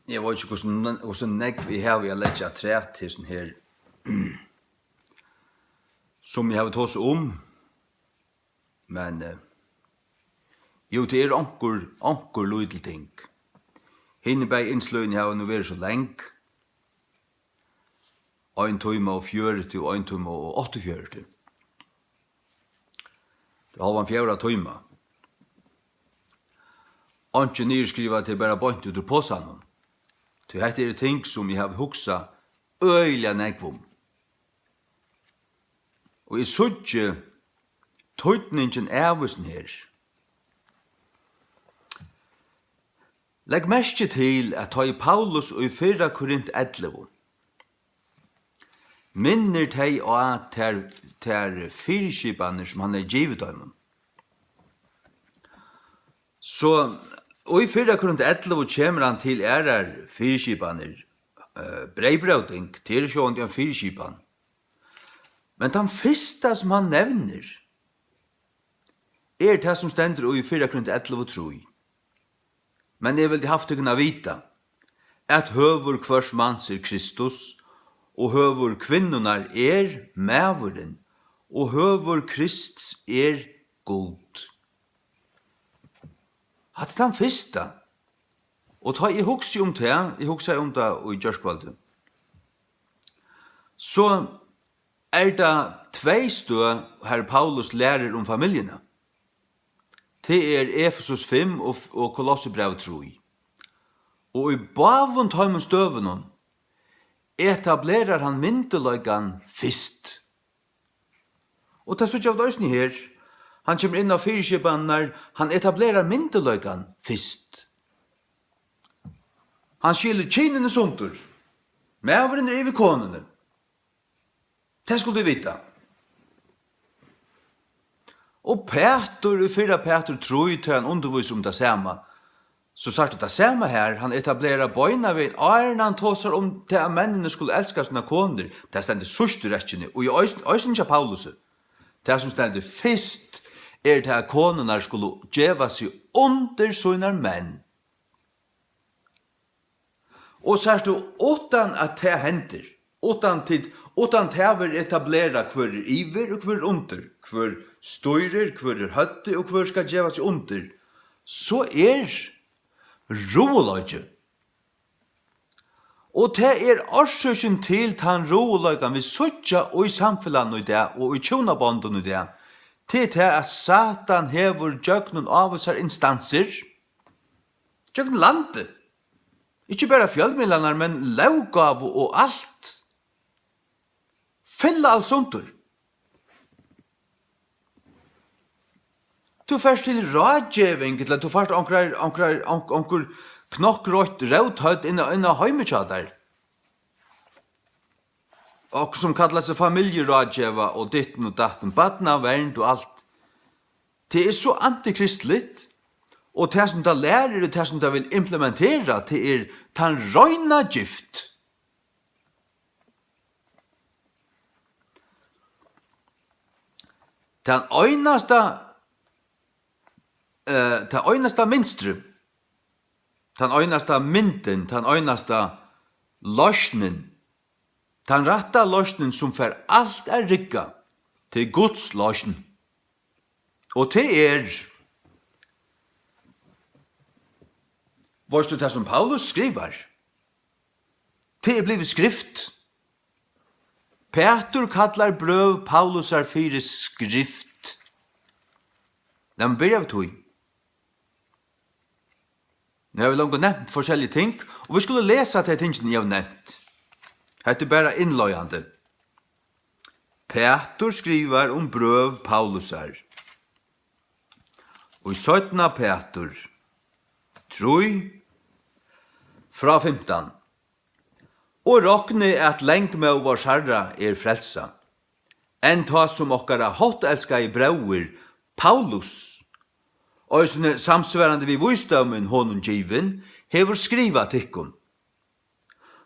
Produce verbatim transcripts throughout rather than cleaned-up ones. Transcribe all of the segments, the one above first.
Eg veit ikki, hvussu n-, hvussu nógv eg havi at leggja afturat hesum her, sum eg havi tosað um, men, eh, jú, tað er onkur, onkur lítil ting. Hini bæði innsløgini hava nú verið so lang, ein tíma og fjøruti og ein tíma og áttaogfjøruti. Tað er hálvan fjórða tíma. Einki niðurskrivað, tað er bara beint út úr posanum. Tí hetta eru ting, sum eg havi hugsað øgiliga nógv um. Og eg síggi týdningin av hesum her. Legg merki til, at tá ið Paulus í fyrra Korint ellivu minnir tey á tær, tær fyriskipanir, sum hann hevði givið teimum, so í fyrra Korint ellivu kemur hann til aðrar fyriskipanir. Eh, breyðbróting, tað er sjálvandi ein fyriskipan. Men tann fyrsta, sum hann nevnir, er tað, sum stendur í fyrra Korint ellivu trý. Men eg vildi havt tykkum at vita, at høvur hvørs mans er Kristus, og høvur kvinnunnar er maðurin, og høvur Krists er Gud. Hatta er tann fyrsta. Og tá eg hugsi um tað, eg hugsaði um tað í gjárkvøldið, so er tað tvey støð, har Paulus lærir um familjuna. Tað er Efesus fimm og, og Kolossebrævið trý. Og í báðum teimum støðunum etablerar hann myndugleikan fyrst. Og tað síggja vit eisini her. Hann kemur inn á fyriskipanirnar, hann etablerar myndugleikan fyrst. Hann skilur kynini sundur. Maðurin er yvir konuni. Tað skuldu vit vita. Og Pætur, í fyrra Pætur trý, tá hann undirvísir um tað sama, so sært tú tað sama har, hann etablerar beinanvegin, áðrenn hann tosar um tað, at menninir skulu elska sínar konur, tað stendur síðst í rekkjuni, og í eisini, eisini hjá Paulusi. Tað, sum stendur fyrst, er tað, at konurnar skulu geva seg undir sínar menn. Og sært tú, uttan at tað hendir, uttan tit, uttan tað verður etablerað, hvør er yvir og hvør er undir, hvør stýrir, hvør er høvdið og hvør skal geva seg undir, so er ruðuleiki. Og tað er orsøkin til tann ruðuleikan, vit síggja í samfelagnum í dag og í hjúnabondum í dag. Tað er tað, at Satan hevur gjøgnum ávísar instansir, gjøgnum landið, ikki bara fjølmiðlarnar, men lóggávu og alt, fylla alt sundur. Tú fert til ráðgeving, ella tú fært onkrar, onkrar, onk-, onkur knokkreitt róthøvd inn á, inn á heimið hjá tær. Okkurt sum kallar seg familjuráðgeva og ditten og datten, barnavernd og alt. Tað er so antikristligt, og tað sum tað lærir og tað sum tað vil implementera, tað er tann reina gift. Tann einasta, eh, tað einasta mynstrið, tann einasta myndin, tann einasta loysnin, tann rætta loysnin, sum fær alt at rigga, tað er Guds loysn. Og tað er, veitst tú, tað sum Paulus skrivar, tað er blivið skrift. Pætur kallar brøv Paulusar fyri skrift. Lat meg byrja við tí. Nú havi eg longu nevnt forskellig ting, og vit skulu lesa tey tingini, eg havi nevnt. Hetta er bara innleiðandi. Pætur skrivar um brøv Paulusar. Og í seinna Pætur trý frá fimtan. Og rokni, at langmóð várs Harra er frelsa, enn tá sum okkara háttelskaði bróðir Paulus, eisini samsvarandi við vísdómin honum givin, hevur skrivað tykkum,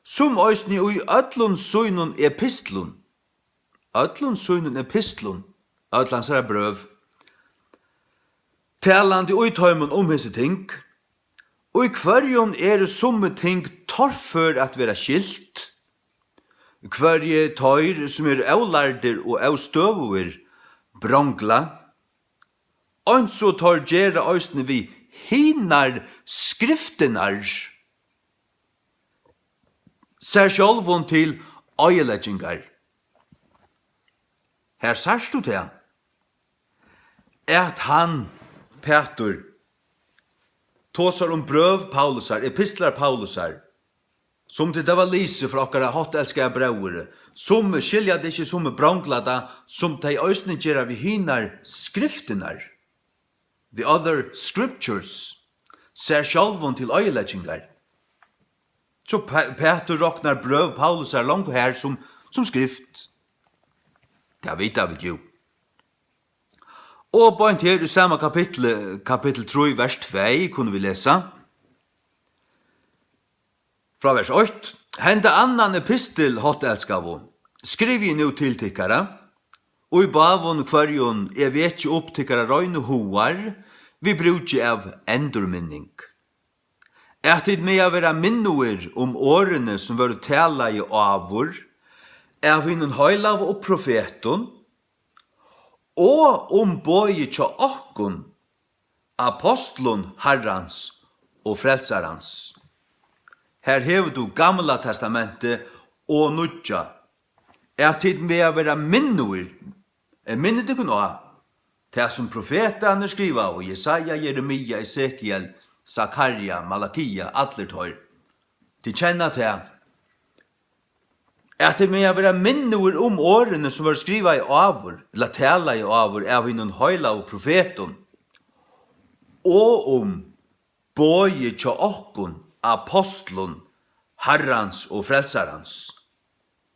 sum eisini í øllum sínum epistlum, øllum sínum epistlum, øll hansara brøv, talandi í teimum um hesi ting, Í hvørjum eru summi ting torfør at vera skilt, hvørji teir, sum eru ólærdir og óstøðugir, brongla, eins og teir gera eisini við hinar skriftirnar, sær sjálvum til oyðileggingar. Her sært tú tað, at hann, Pætur, tosar um brøv Paulusar, epistlar Paulusar, sum tit hava lisið frá okkara háttelskaða bróðri, sum skilja tað ikki, sum brongla tað, sum tey eisini gera við hinar skriftirnar, the other scriptures, sær sjálvum til oyðileggingar. So Pæ-, Pætur roknar brøv Paulusar longu her sum, sum skrift. Tað vita vit jú. Og beint her í sama kapitli, kapittul trý, vers tvey, kunnu vit lesa frá vers eitt: Henda annan epistil, háttelskaðu, skrivi eg nú til tykkara, í báðum hvørjum eg veki upp tykkara reinu hugar við brúki av endurminning, at tit mega vera minnugir um orðini, sum vóru talaði áður av hinum heilagu og profetum, og um boðið hjá okkum, apostlum Harrans og Frelsarans. Her hevur tú Gamla Testamentið og Nýggja, at tit mega vera minnugir, eg minni tykkum á, tað sum profetarnir skrivaðu, Jesaja, Jeremia, Esekiel, Sakarja, Malakia, allir teir. Tit kenna tað, at tit mega vera minnugir um orðini, sum vóru skrivaði áður, ella talaði áður av hinum heilagu profetum, og um boðið hjá okkum, apostlum Harrans og Frelsarans.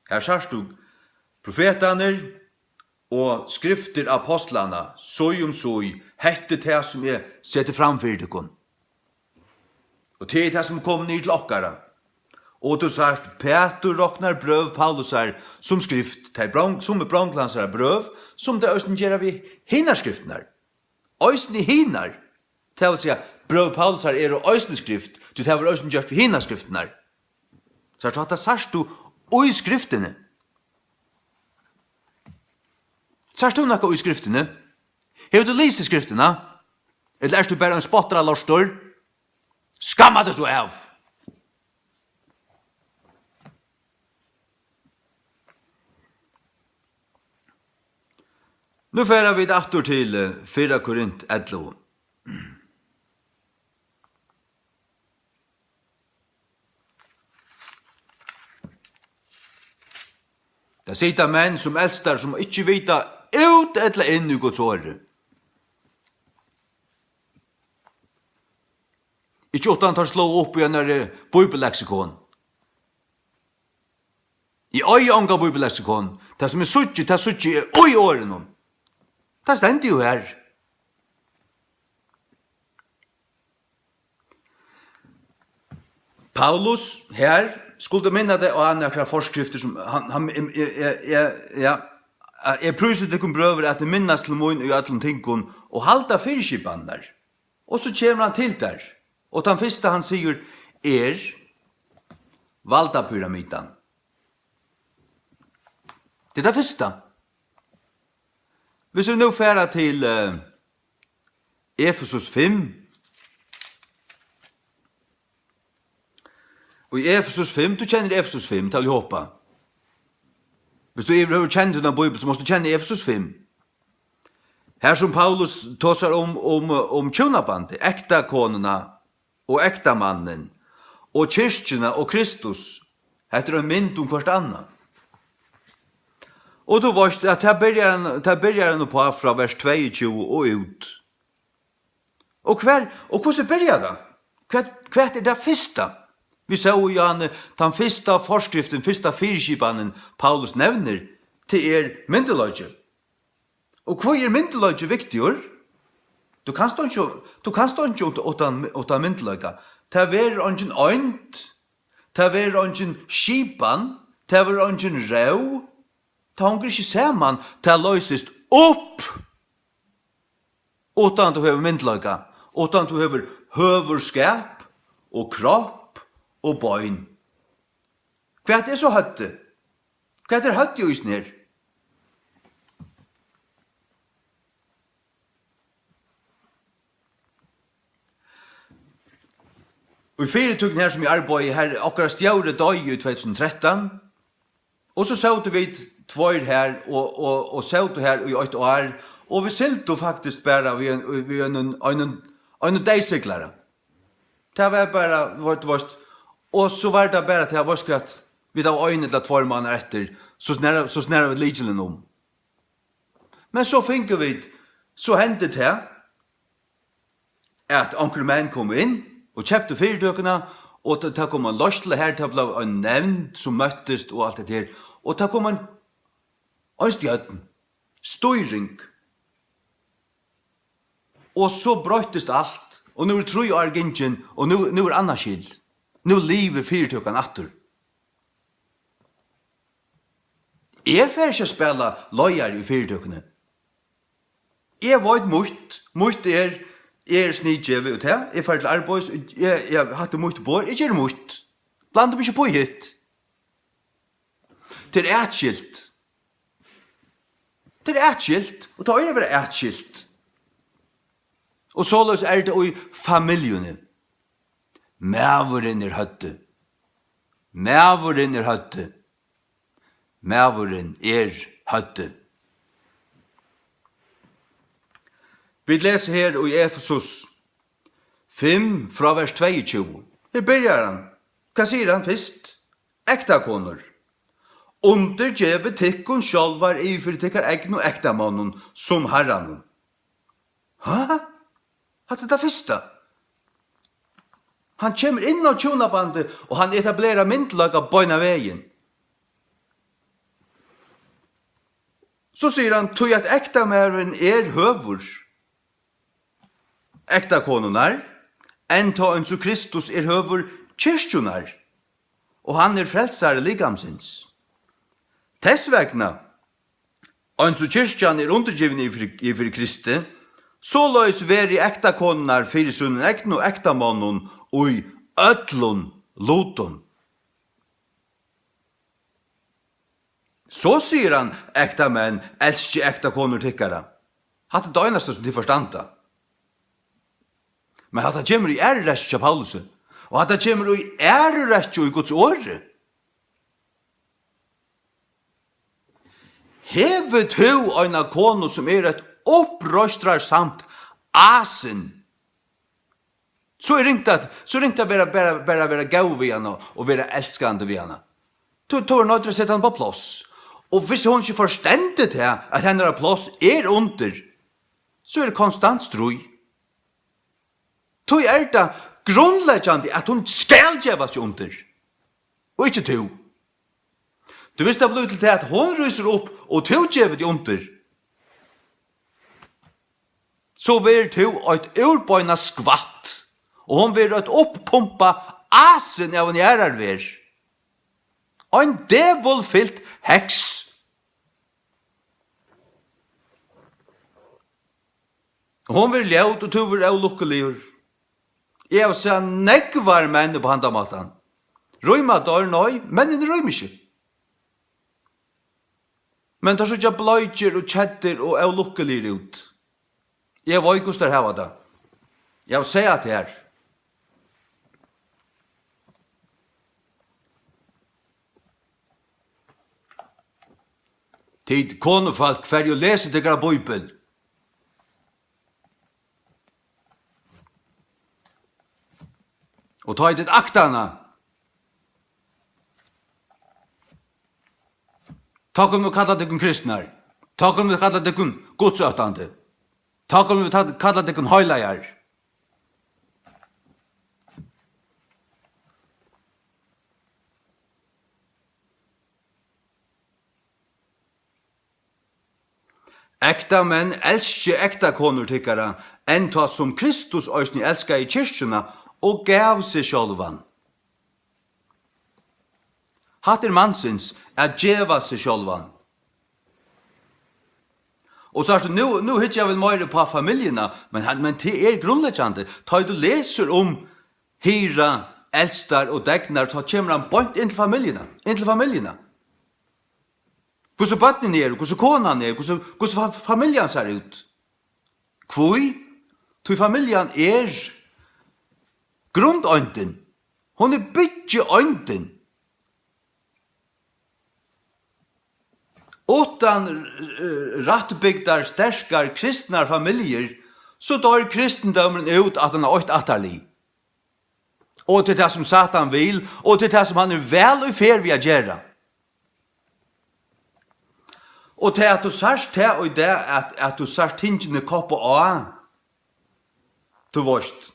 Her sært tú profetarnir og skriftir apostlanna, síð um síð, hetta er tað, sum eg seti fram fyri tykkum. Og tað er tað, sum er komið niður til okkara. Og tú sært, Pætur roknar brøv Paulusar sum skrift, tað er brong-, sum er bronglansara brøv, sum tað eisini gera við hinar skriftirnar. Eisini hinar. Tað vil siga, brøv Paulusar eru eisini skrift, tí tað var eisini gjørt við hinar skriftirnar. Sært tú, hatta sært tú í skriftini. Sært tú nakað í skriftini? Hevur tú lisið skriftina? Ella ert tú bara ein spottaralortur? Skamma teg so av! Nú fara vit aftur til, eh, fyrra Korint ellivu. Tað sita menn sum elstar, sum ikki vita út ella inn í Guds orði. Ikki uttan teir sláa upp í einari bíbelleksikon. Eg eigi onga bíbelleksikon. Tað, sum eg síggi, tað síggi eg í orðinum. Tað stendur jú her. Paulus her skuldi minna tey á nakrar forskriftir, sum hann, hann, eg, eg, eg, eg, ja, eg prísi tykkum, brøður, at eg minnast til mín í øllum tingum og halda fyriskipanirnar. Og so kemur hann til tær, og tann fyrsta, hann sigur, er valdapyramidan. Tað er tað fyrsta. Hvis vit nú fara til, eh, Efesus fimm, og í Efesus fimm, tú kennir Efesus fimm, tað vil eg hopa. Hvis tú yvirhøvur kennir tína bíbel, so mást tú kenna Efesus fimm. Her sum Paulus tosar um, um, um hjúnabandið, ektakonuna og ektamannin, og kirkjuna og Kristus, hetta er ein mynd um hvørt annað. Og tú veitst, at tað byrjar hann, tað byrjar hann uppá frá vers tveyogtjúgu og út. Og hvar, og hvussu byrjar tað? Hvat, hvat er tað fyrsta? Vit sóu í Johannes, tann fyrsta forskriftin, fyrsta fyriskipanin, Paulus nevnir, tað er myndugleiki. Og hví er myndugleiki viktigur? Tú kanst einki, tú kanst einki ut-, uttan, uttan myndugleika. Tað verður eingin eind, tað verður eingin skipan, tað verður eingin ró. Tað hongur ikki saman, tað loysist upp. Uttan tú hevur myndugleika, uttan tú hevur høvuðskap, og kropp og bein. Hvat er so høvdið? Hvat er høvdið í hesum her? Og í fyritøkuni her, sum eg arbeiði, har okkara stjóri doyði í tvey túsund og trettan, og so sótu vit tveir her og, og, og sótu her í eitt ár, og vit sigldu faktiskt bara við ein, við einum, einum, einum deyðsiglara. Tað var bara, veitst, veitst, og so var tað bara tað, veitst hvat, vit hava ein ella tveir mánaðar eftir, so snara, so snara vit lykilin um. Men so fingu vit, so hendi tað, at onkrir menn komu inn og keyptu fyritøkuna, og tað, tað kom ein leiðsla har, tað bleiv ein nevnd sum møttist og alt hetta her, og tað kom ein, ein stjórn, stýring. Og so broyttist alt, og nú er trý ár gingin, og nú, nú er annað skil. Nú livir fyritøkan aftur. Eg fari ikki at spæla leiðari í fyritøkuni. Eg veit mítt, mítt er, eg eri sniðgevin út her, eg fari til arbeiðis, eg, eg, hatta er mítt borð, eg geri mítt. Blanda meg ikki upp í hitt. Tað er atskilt. Tað er atskilt, og tað eigur at vera atskilt. Og soleiðis er tað í familjuni. Maðurin er høvdið. Maðurin er høvdið. Maðurin er høvdið. Vit lesa her í Efesus fimm frá vers tveyogtjúgu. Her byrjar hann. Hvat sigur hann fyrst? Ektakonur, undirgevið tykkum sjálvar yvir fyri tykkara egnu ektamonnum sum Harranum. Ha? Hatta er tað fyrsta. Hann kemur inn á hjúnabandið, og hann etablerar myndugleika beinan vegin. So sigur hann, tí at ektamaðurin er høvur ektakonunnar, enn tá eins og Kristus er høvur kirkjunnar, og hann er frelsari likamsins. Tess vegna, eins og kirkjan er undirgivin yvir, yvir Kristi, soleiðis veri ektakonurnar fyri sínum egnu ektamonnum í øllum lutum. So sigur hann, ektamenn, elskið ektakonur tykkara. Hatta er tað einasta, sum tit forstanda. Men hatta kemur í aðru rækkju hjá Paulusi, og hatta kemur í aðru rækkju í Guds orði. Hevur tú eina konu, sum er eitt uppreistrarsamt asin, so er ringt at, so er ringt at vera, bara, bara vera góð við hana og vera elskandi við hana. Tú, tú ert noyddur at seta hana upp á pláss. Og hvis hon ikki forstendur tað, at hennara pláss er undir, so er konstant stríð. Tí er tað grundleggjandi, at hon skal geva seg undir, og ikki tú. Tú, viss tað blívur til tað, at hon rísur upp, og tú gevur teg undir, so verður tú eitt úrbeina skvatt, og hon verður eitt upppumpað asin av eini aðrari verð. Ein dævulfylt heks. Hon verður ljót, og tú verður ólukkuligur. Eg havi sæð nógvar menn upp á handan mátan. Rýma teir? Nei, menninir rýma ikki. Men teir síggja bleikir og keddir og ólukkuligir út. Eg veit, hvussu teir hava tað. Eg havi sæð tað her. Tit konufólk, farið og lesið tykkara bíbel. Og tá ið tit akta hana, tá kunnu vit kalla tykkum kristnar. Tá kunnu vit kalla tykkum gudsóttandi. Tá kunnu vit ta-, kalla tykkum heilagar. Ektamenn, elskið ektakonur tykkara, enn tá sum Kristus eisini elskaði kirkjuna og gav seg sjálvan. Hatta er mansins, at geva seg sjálvan. Og so er tað, nú, nú hyggja vit meira upp á familjuna, men hann, men tað er grundleggjandi. Tá ið tú lesur um hirða, elstar og degnar, tá kemur hann beint inn til familjuna, inn til familjuna. Hvussu børnini eru, hvussu konan er, hvussu, hvussu fa-, familjan sær út. Hví? Tí familjan er grundeindin. Hon er byggieindin. Uttan, eh, rættbygdar, sterkar, kristnar familjur, so doyr kristindómurin út aftan á eitt ættarlið. Og til tað, sum Satan vil, og til tað, sum hann er væl í ferð við at gera. Og tað, at tú sært tað í dag, at, at tú sært tingini koppa á, tú veist,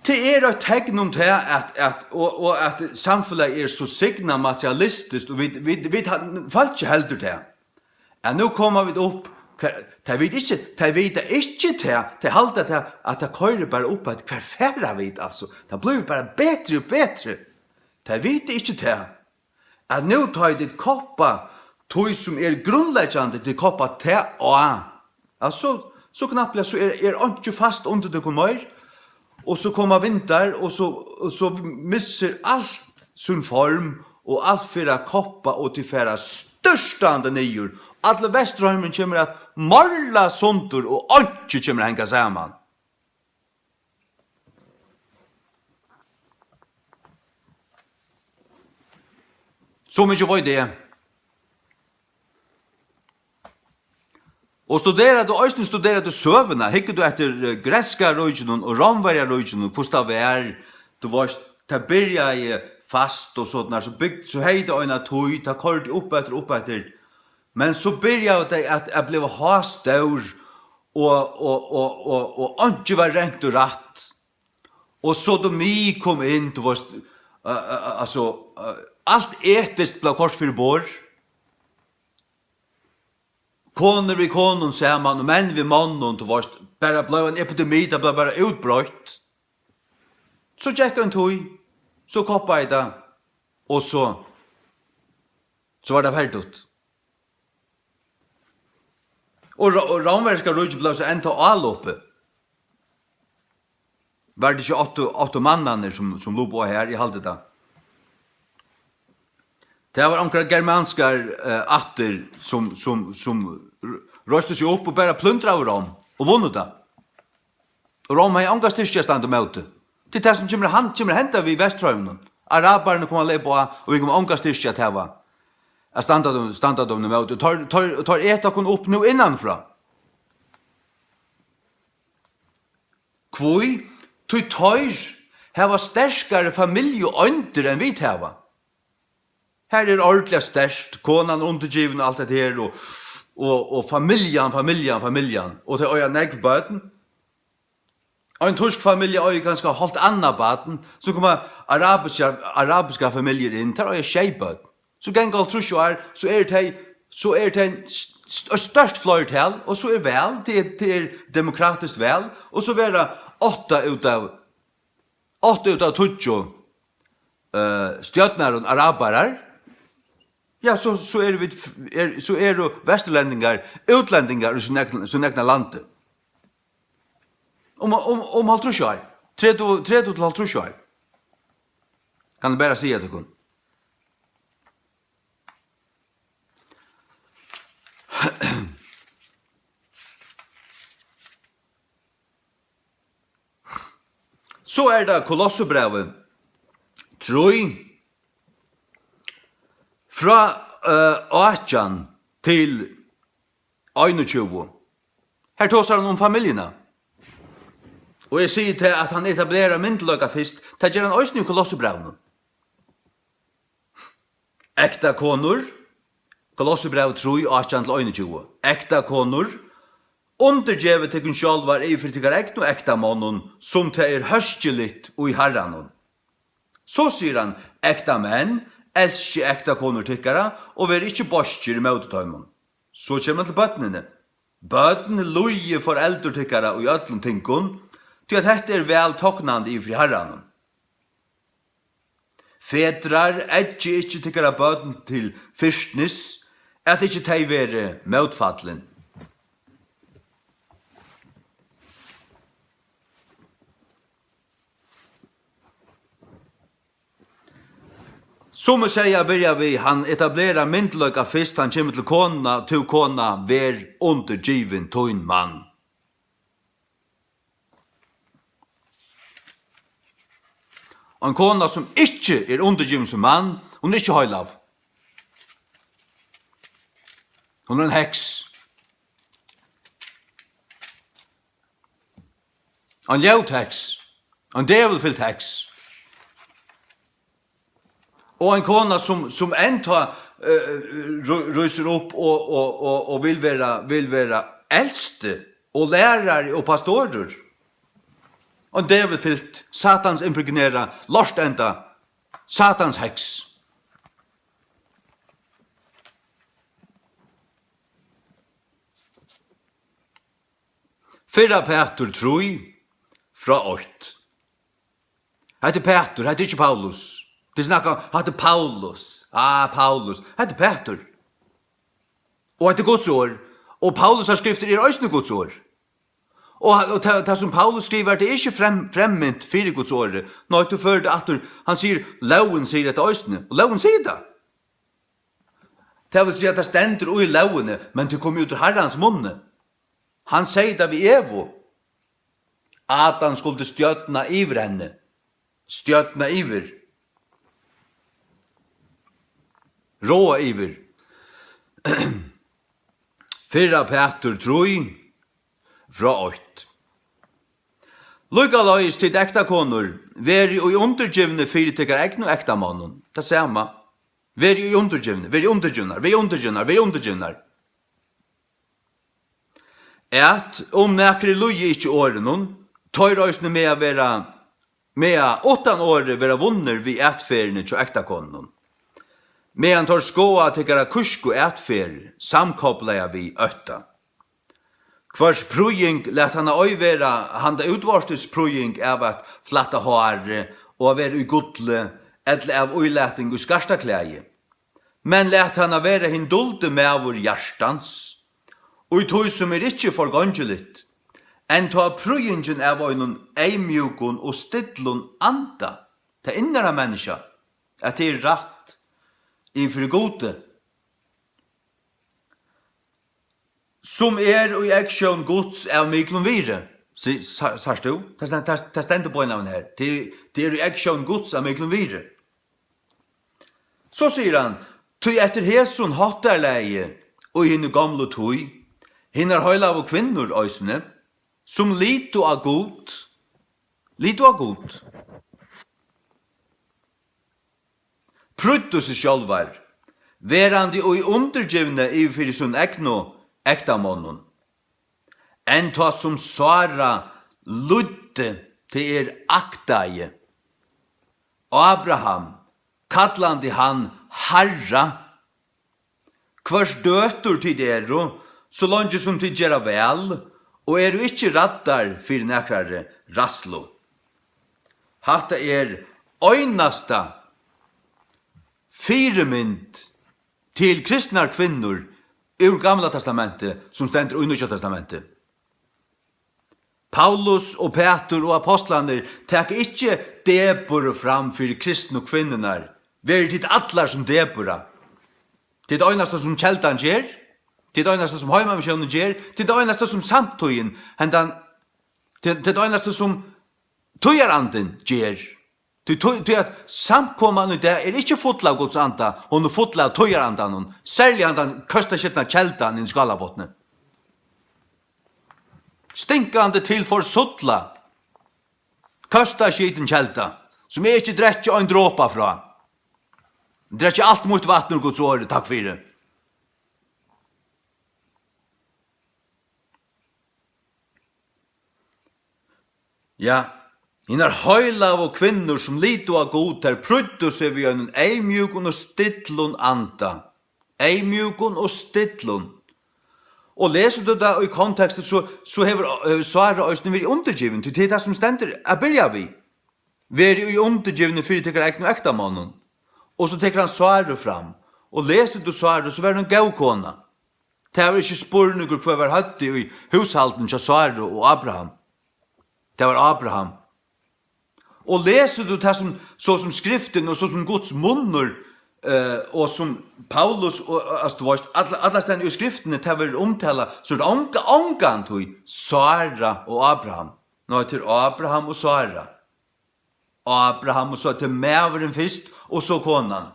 tað er eitt tekn um tað, at, at, og, og at samfelagið er so signað materialistiskt, og vit, vit, vit ha-, fólkið heldur tað. Ja, nú koma vit upp, hvar, tey vita ikki, tey vita ikki tað, tey halda tað, at tað koyrir bara upp, at hvar fara vit, altso? Tað blívur bara betri og betri. Tey vita ikki tað, at nú tá ið tit koppa tí, sum er grundleggjandi, tit koppa tað á, altso, so knappliga, so er, er einki fast undir tykkum meir, og so koma vindar, og so, og so missir alt sín form, og alt fer at koppa, og tit fara stúrtandi niður. Allur Vesturheimurin kemur at morla sundur, og einki kemur at hanga saman. So mikið veit eg. Og studerar tú, eisini studerar tú søguna, hyggur tú eftir, eh, grikska ríkinum og Rómverjaríkinum, hvussu tað var, tú veist, tað byrjaði fast og sovorðið, so bygd, so hevði tað eina tíð, tað koyrdi upp eftir, upp eftir, men so byrjaðu tey at, at bliva hástór og, og, og, og, og einki var rent og rætt. Og sodomi kom inn, tú veist, eh, eh, eh, altso, eh, alt etiskt bleiv koyrt fyri borð. Konur við konum saman og menn við monnum, tú veist, bara bleiv ein epidemi, tað bleiv bara útbreitt. So gekk ein tíð, so koppaði tað, og so, so var tað ferdigt. Og Ró-, og Rómverska ríkið bleiv so enntá álopið. Var tað ikki otto-, ottomannarnir, sum, sum lupu á her? Eg haldi tað. Tað var onkrar germanskar, eh, ættir, sum, sum, sum r-, reistu seg upp og bara plundraðu Róm og vunnu tað. Og Róm hevði onga styrki at standa ímóti. Tað er tað, sum kemur at han-, kemur at henda við Vesturheiminum. Arabararnir koma at leypa á, og vit koma onga styrki at hava at standa teimum, standa teimum ímóti. Teir, teir, teir eta okkum upp nú innanfrá. Hví? Tí teir hava sterkari familjueindir enn vit hava. Har er ordiliga sterkt, konan er undirgivin og alt hetta her, og, og, og familjan, familjan, familjan. Og tey eiga nógv børn. Ein týsk familja eigur kanska hálvt annað barn, so koma arabiskar, arabiskar familjur inn, tær eiga sjey børn. So ganga hálvtrýss ár, so eru tey, so eru tey st-, st-, stórt fleirtal, og so er val, tað er, tað er demokratiskt val, og so verða átta út av, átta út av tíggju, eh, stjórnarum arabarar. Ja, so, so eru vit f-, er, so eru vesturlendingar útlendingar í sín egna, sín egna landi. Um, um, um hálvtrýss ár. Tretivu, tretivu til hálvtrýss ár. Kann eg bara siga tykkum. So er tað Kolossebrævið trý, frá, eh, átjan til einogtjúgu. Her tosar hann um familjuna. Og eg sigi tað, at hann etablerar myndugleika fyrst, tað ger hann eisini í Kolossebrævinum. Ektakonur, Kolossebrævið trý, átjan til einogtjúgu. Ektakonur, undirgevið tykkum sjálvar yvir fyri tykkara egnu ektamonnum, sum tað er hóskiligt í Harranum. So sigur hann: Ektamenn, elskið ektakonur tykkara, og verið ikki beiskir ímóti teimum. So kemur hann til børnini. Børn, lýðið foreldur tykkara í øllum tingum, tí at hetta er væl toknandi yvir fyri Harranum. Fedrar, eggið ikki tykkara børn til fyrtnis, at ikki tey verði mótfallin. Sum eg segði at byrja við, hann etablerar myndugleika fyrst, hann kemur til konuna, tú kona, ver undirgivin tín mann. Ein kona sum ikki er undirgivin sín mann, hon er ikki heilag. Hon er ein heks. Ein ljót heks. Ein djevulfylt heks. Og ein kona sum, sum enntá, eh, rí-, rísur upp og, og, og, og vil vera, vil vera elsti og lærari og pastorur. Ein djevulfylt, Satans impregnera, lortenda, Satans heks. Fyrra Pætur trý, frá eitt. Hetta er Pætur, hetta er ikki Paulus. Tit snakka, hatta er Paulus. Ah, Paulus. Hetta er Pætur. Og hetta er Guds orð. Og Paulusar skriftir eru eisini Guds orð. Og, og tað, tað sum Paulus skrivar, tað er ikki frem-, fremmynt fyri Guds orði. Nei, tú førir tað aftur. Hann sigur, lógin sigur hetta eisini. Og lógin sigur tað. Tað vil siga, at tað stendur í lógini, men tað kom út úr Harrans munni. Hann segði tað við Evu. At hann skuldi stjórna yvir henni. Stjórna yvir. Ráða yvir. Fyrra Pætur trý, frá eitt. Líkaleiðis tit ektakonur, verið í undirgivni fyri tykkara egnu ektamonnum. Tað sama. Verið í undirgivni, verið undirgivnar, verið undirgivnar, verið undirgivnar. At um nakrir lýði ikki orðinum, teir eisini mega vera, mega uttan orði vera vunnir við atferðini hjá ektakonunum, meðan teir skoða tykkara kúsku atferð samkoplaða við ótta. Hvørs prýðing, lat hana ei vera handa útvortis prýðing av at flætta hárið og at vera í gulli, ella av ílating í skartaklæði. Men lat hana vera hin duldi maður hjartans, í tí sum er ikki forgongiligt, enntá prýðingin av einum eyðmjúkum og stillum anda, tað innara menniskja, at tað er rætt yvir fyri Gudi, sum er í eygsjón Guds av miklum virði. Sí, sa-, sært tú? Tað sten-, tað, tað stendur beinanvegin her. Tað er, tað er í eygsjón Guds av miklum virði. So sigur hann, tí eftir hesum háttarlagi í hini gomlu tíð, hinar heilagu kvinnur eisini, sum litu á Gud, litu á Gud, prýddu seg sjálvar, verandi í undirgivni yvir fyri sín egnu ektamonnum, enntá sum Sára lýddi, tað er aktaði, Abraham, kallandi hann Harra, hvørs døtur tit eru, so leingi sum tit gera væl og eru ikki ræddar fyri nakrari ræðslu. Hatta er einasta fyrimynd til kristnar kvinnur úr Gamla Testamenti, sum stendur í Nýggja Testamenti. Paulus og Pætur og apostlarnir taka ikki Debora fram fyri kristnu kvinnurnar. Verið tit allar sum Debora. Tað er tað einasta, sum Keldan ger. Tað er tað einasta, sum Heimamissiónin ger. Tað er tað einasta, sum samtíðin, hendan, tað, tað er tað einasta, sum Tíðarandin ger. Tí, tí, tí at samkoman í dag er ikki full av Guds anda, hon er full av tíðarandanum, serliga handan køstaskitna keldan í Skálabotni. Stinkandi til forsulla, køstaskitin kelda, sum eg ikki drekki ein dropa frá. Drekki alt mítt vatn úr Guds orði, takk fyri. Ja, hinar heilagu kvinnur, sum litu á Gud, tær prýddu seg við einum eyðmjúkum og stillum anda. Eyðmjúkum og stillum. Og lesur tú tað í konteksti, so, so hevur, hevur Sára eisini verið undirgivin, tí tað er tað, sum stendur at byrja við. Verið í undirgivni fyri tykkara egnu ektamonnum. Og so tekur hann Sáru fram. Og lesur tú Sáru, so var hon ein góð kona. Tað var ikki spurningur, hvør var høvdið í húshaldinum hjá Sáru og Abraham. Tað var Abraham. Og lesur tú tað sum, so sum Skriftin og so sum Guds munnur Eh, og sum Paulus, og, og, altso, tú veist, alla, allastaðni í skriftini, tað verður umtalað, so er tað onga-, ongantíð Sára og Abraham. Nei, tað er Abraham og Sára. Abraham, og so, tað er maðurin fyrst, og so konan.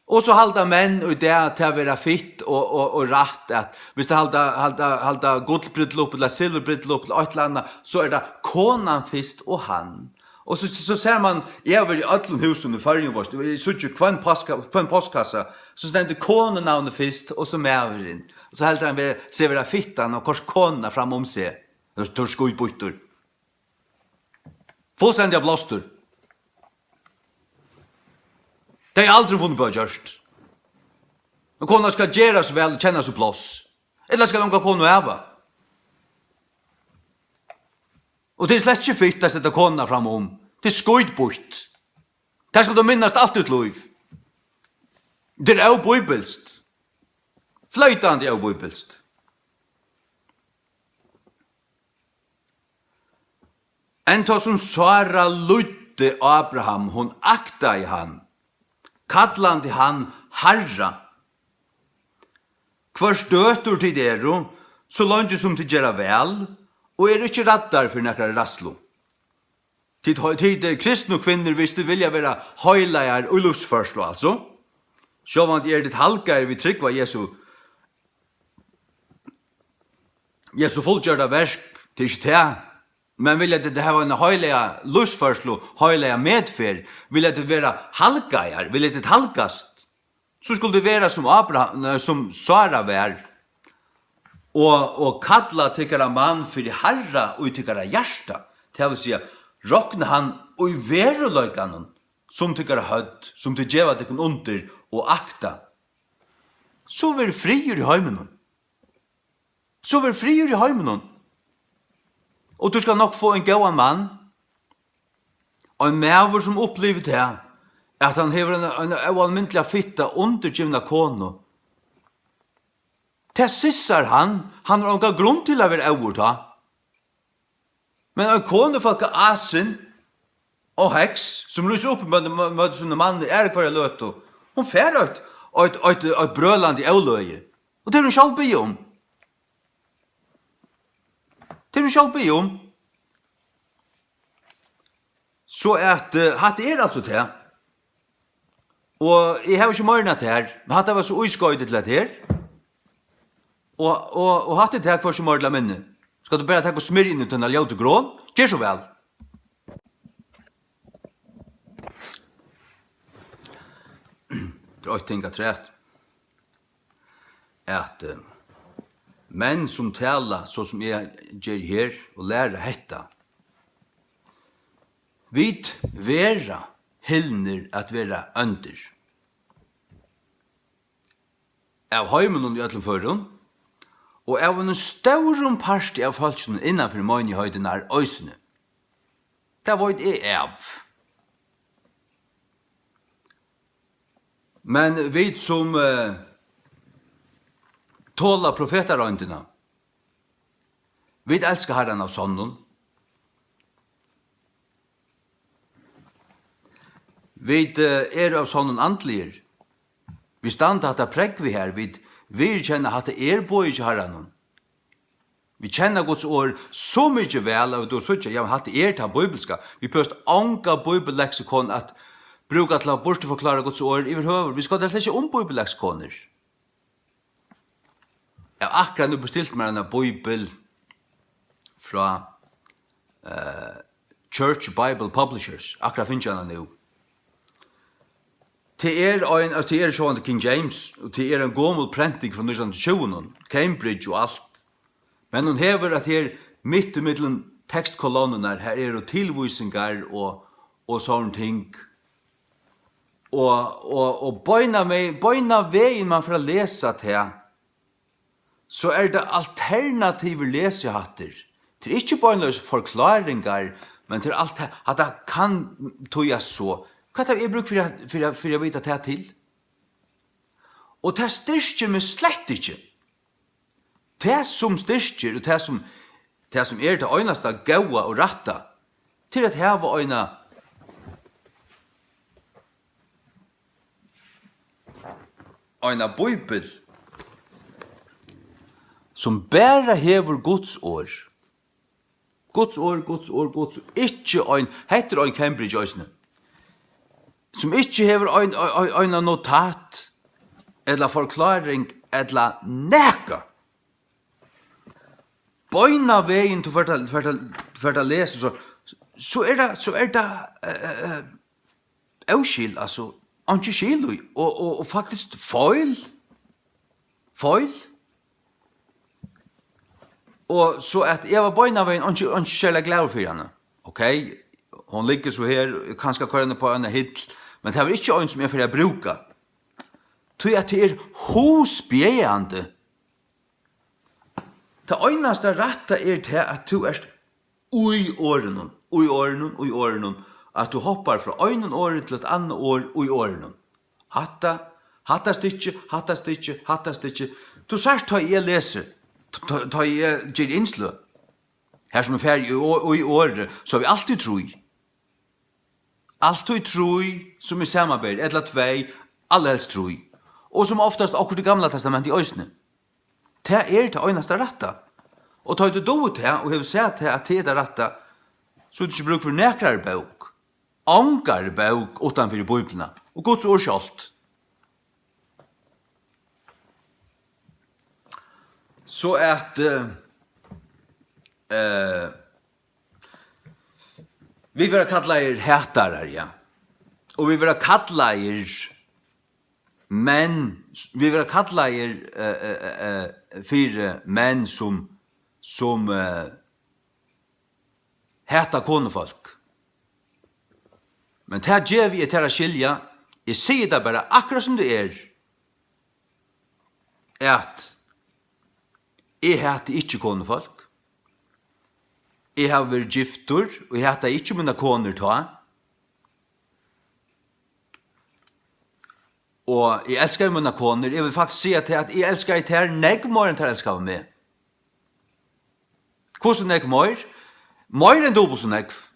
Og so halda menn í dag tað vera fitt og, og, og rætt, at viss tey halda, halda, halda gullbrúdleyp ella silvurbrúdleyp ella eitt ella annað, so er tað konan fyrst og hann. Og so, so sær mann, eg havi verið í øllum húsum í Føroyum, veitst tú, eg síggi hvønn páska-, hvønn postkassa, so stendur konunavnið fyrst, og so maðurin. Og so heldur hann vera, seg vera fittan og koyrt konuna fram um seg. Tað er, tað er skítbýttur. Fullstendiga blástur. Tað er aldrin funnið upp á at gjørt. Men kona skal gera so væl og kenna so pláss. Ella skal onga konu hava. Og tað er slett ikki fitt at seta konuna fram um. Tað er skítbýtt. Tað skal tú minnast alt títt lív. Tað er óbíbilskt. Floytandi óbíbilskt. Enn tá sum Sára lýddi Abraham, hon aktaði hann, kallandi hann harra. Hvørs døtur tit eru, so leingi sum tit gera væl, og eru ikki ræddar fyri nakra ræðslu. Tit, tit, eh, kristnu kvinnur, viss tit vilja vera heilagar í lívsførslu, altso. Sjálvandi eru tit halgaðir við trúgv á Jesu, Jesu fullgjørda verk, tað er ikki tað. Men vilja tit hava eina heilaga lívsførslu, heilaga medferð, vilja tit vera halgaðar, vilja tit halgast, so skulu tit vera sum Abraham, nei, sum Sára var, og, og kalla tykkara mann fyri harra í tykkara hjarta, tað vil siga, rokna hann í veruleikanum sum tykkara høvd, sum tit geva tykkum undir og akta. So verður friður í heiminum. So verður friður í heiminum. Og tú skal nokk fáa ein góðan mann. Ein maður, sum upplivir tað, at hann hevur eina, eina óalmindiliga fitta, undirgivna konu. Tað sissar hann, hann hevur onga grund til at vera óður tá. Men ein konufólkaasin og heks, sum rísur upp ímóti, mó-, móti sínum manni aðru hvørja løtu, hon fær eitt, eitt, eitt, eitt brølandi óløgi. Og tað er hon sjálv biðin um. Tað er hon sjálv biðin um. So at, eh, hatta er altso tað. Og eg havi ikki meira enn hatta her, men hatta var so ískoytið til hetta her. Og, og, og hatta er tað, hvørt sum meira til at minni. Skal tú bara taka og smyrja inn í tína ljótu gron? Ger so væl. Tað er eitt ting afturat, at, eh, menn sum tala, so sum eg geri her, og læra hetta, vit verða hildnir at vera óndir av heiminum í øllum førum, og av einum stórum parti av fólkinum innanfyri meinigheitirnar eisini. Tað veit eg av. Men vit sum, eh, tola profetaroyndina, vit elska Harran av sonnum. Vit, eh, eru av sonnum andligir. Vit standa hatta prógvið her, vit viðurkenna, hatta er boðið hjá Harranum. Vit kenna Guds orð so mikið væl, at vit síggja, ja, men hatta er tað bíbilska. Vit behøvast onga bíbelleksikon at brúka til at burturforklára Guds orð yvirhøvur. Vit skoyta slett ikki um bíbelleksikonir. Eg havi akkurát nú bestilt mær eina bíbel frá, eh, Church Bible Publishers. Akkurát fingið hana nú. Tað er ein, altso, tað er sjálvandi King James, og tað er ein gomul prenting frá nítjan hundrað og tjúgunum, Cambridge og alt. Men hon hevur at her mitt ímillum tekstkolonnurnar, har eru tilvísingar og, og sovorðin ting. Og, og, og beinanvegin, beinanvegin man fer at lesa tað, so er tað alternativir lesihættir. Tað er ikki beinleiðis forkláringar, men tað er alt, hatta kann týðast so. Hvat havi eg brúk fyri at, fyri at, fyri at vita tað til? Og tað styrkir meg slett ikki. Tað, sum styrkir, og tað, sum, tað, sum er tað einasta góða og rætta, til at hava eina, eina bíbel, sum bara hevur Guds orð. Guds orð, Guds orð, Guds orð. Ikki ein, hetta er ein Cambridge eisini. Sum ikki hevur ein, ein, ein, eina notat, ella forkláring, ella nakað. Beinanvegin, tú fert at, fert at, fert at lesa, so, so er tað, so er tað, eh, eh, eh, óskil, altso, einki skil í, og, og, og faktiskt feil, feil. Og so at eg var beinanvegin einki, einki serliga glaður fyri hana. Ok, hon liggur so her, kanska koyra hana upp á eina hill, men tað var ikki ein sum eg fari at brúka. Tí at tað er hugspjæðandi. Tað einasta rætta er tað, at tú ert í orðinum, í orðinum, í orðinum, at tú hoppar frá einum orði til eitt annað orð í orðinum. Hatta, hatta stykki, hatta stykki, hatta stykki. Tú sært, tá eg lesi, tá, tá eg geri innsløg, har sum eg fari í o-, í orði, so havi eg altíð trý. Altíð trý, sum eg samanberi, ella tvey, allarhelst trý. Og sum oftast okkurt í Gamla Testamenti eisini. Tað er tað einasta rætta. Og tá ið tú dugir tað og hevur sæð tað, at tað er tað rætta, so hevur tú ikki brúk fyri nakrari bók. Ongari bók uttan fyri Bíbliuna og Guds orð sjálvt. So at, eh, eh, vit verða kallaðir hatarar, ja. Og vit verða kallaðir menn, vit verða kallaðir, eh, eh, eh, eh, fyri menn sum, sum, eh, hata konufólk. Men tað gevi eg tær at skilja, eg sigi tað bara akkurát sum tað er, at eg hati ikki konufólk. Eg havi verið giftur, og eg hataði ikki mínar konur tá. Og eg elskaði mínar konur. Eg vil faktiskt siga tað, at eg elskaði tær nógv meira enn tær elskaðu meg. Hvussu nógv meir? Meir enn dupult so nógv.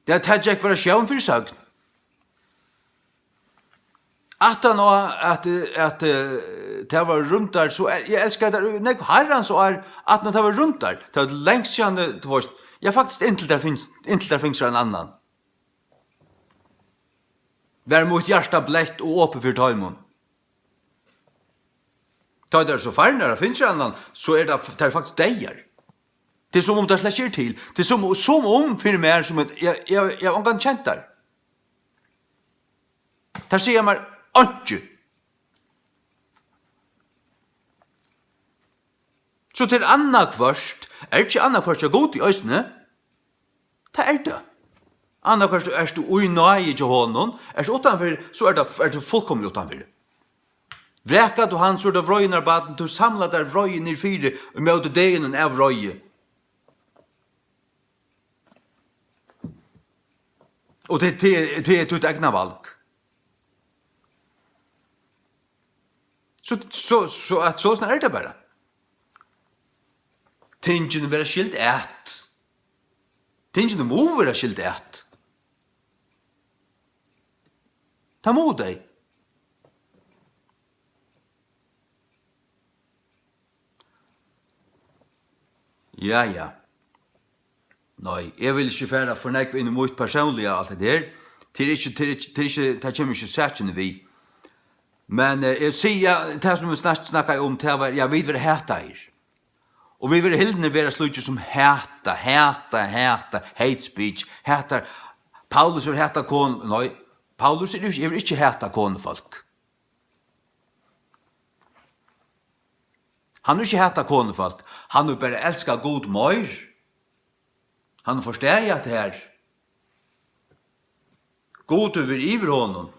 Ja, tað gekk bara sjón fyri søgn. Aftan á at, at, eh, tað var rúmdar, so el-, eg elskaði tær í nógv harrans ár, aftan á tað var rúmdar. Tað var langt síðan, eh, tú veist, ja, faktiskt inntil tær fing-, inntil tær fingu sær ein annan. Var mítt hjarta bleytt og opið fyri teimum. Tá tær eru so farnar at finna sær annan, so er tað, tær eru faktiskt deyðar. Tað er sum um tær slett ikki eru til. Tað er sum, sum um fyri mær, sum at eg, eg, eg havi ongan kent tær. Tær siga mær einki. So tað er annaðhvørt, er ikki annaðhvørt hjá Gudi eisini? Tað er tað. Annaðhvørt ert tú í náði hjá honum, ert tú uttanfyri, so er tað, ert tú fullkomiliga uttanfyri. Vrakar tú hann, so er tað vreiðinnar barn, tú samlar tær vreiði niður fyri, ímóti deginum av vreiði. Og tað, tað, tað er títt egna val. So, so, so at soleiðis er tað bara. Tingini verða skild at. Tingini mugu verða skild at. Tað mugu tey. Ja, ja. Nei, eg vil ikki fara for nógv inn í mítt persónliga alt hetta her. Tað er ikki, tað er ikki, tað er ikki, tað kemur ikki sakini við. Men, eh, eg sigi, ja, tað sum vit snak-, snakkaðu um, tað var, ja, vit verða hataðir. Og vit verða hildnir vera slíkir sum hata, hata, hata, hate speech, hatar. Paulus hevur hatað kon-, nei, Paulus hevur ikki, hevur ikki hatað konufólk. Hann hevur ikki hatað konufólk. Hann hevur bara elskað Gud meir. Hann hevur forstaðið hatta her. Gud hevur verið yvir honum.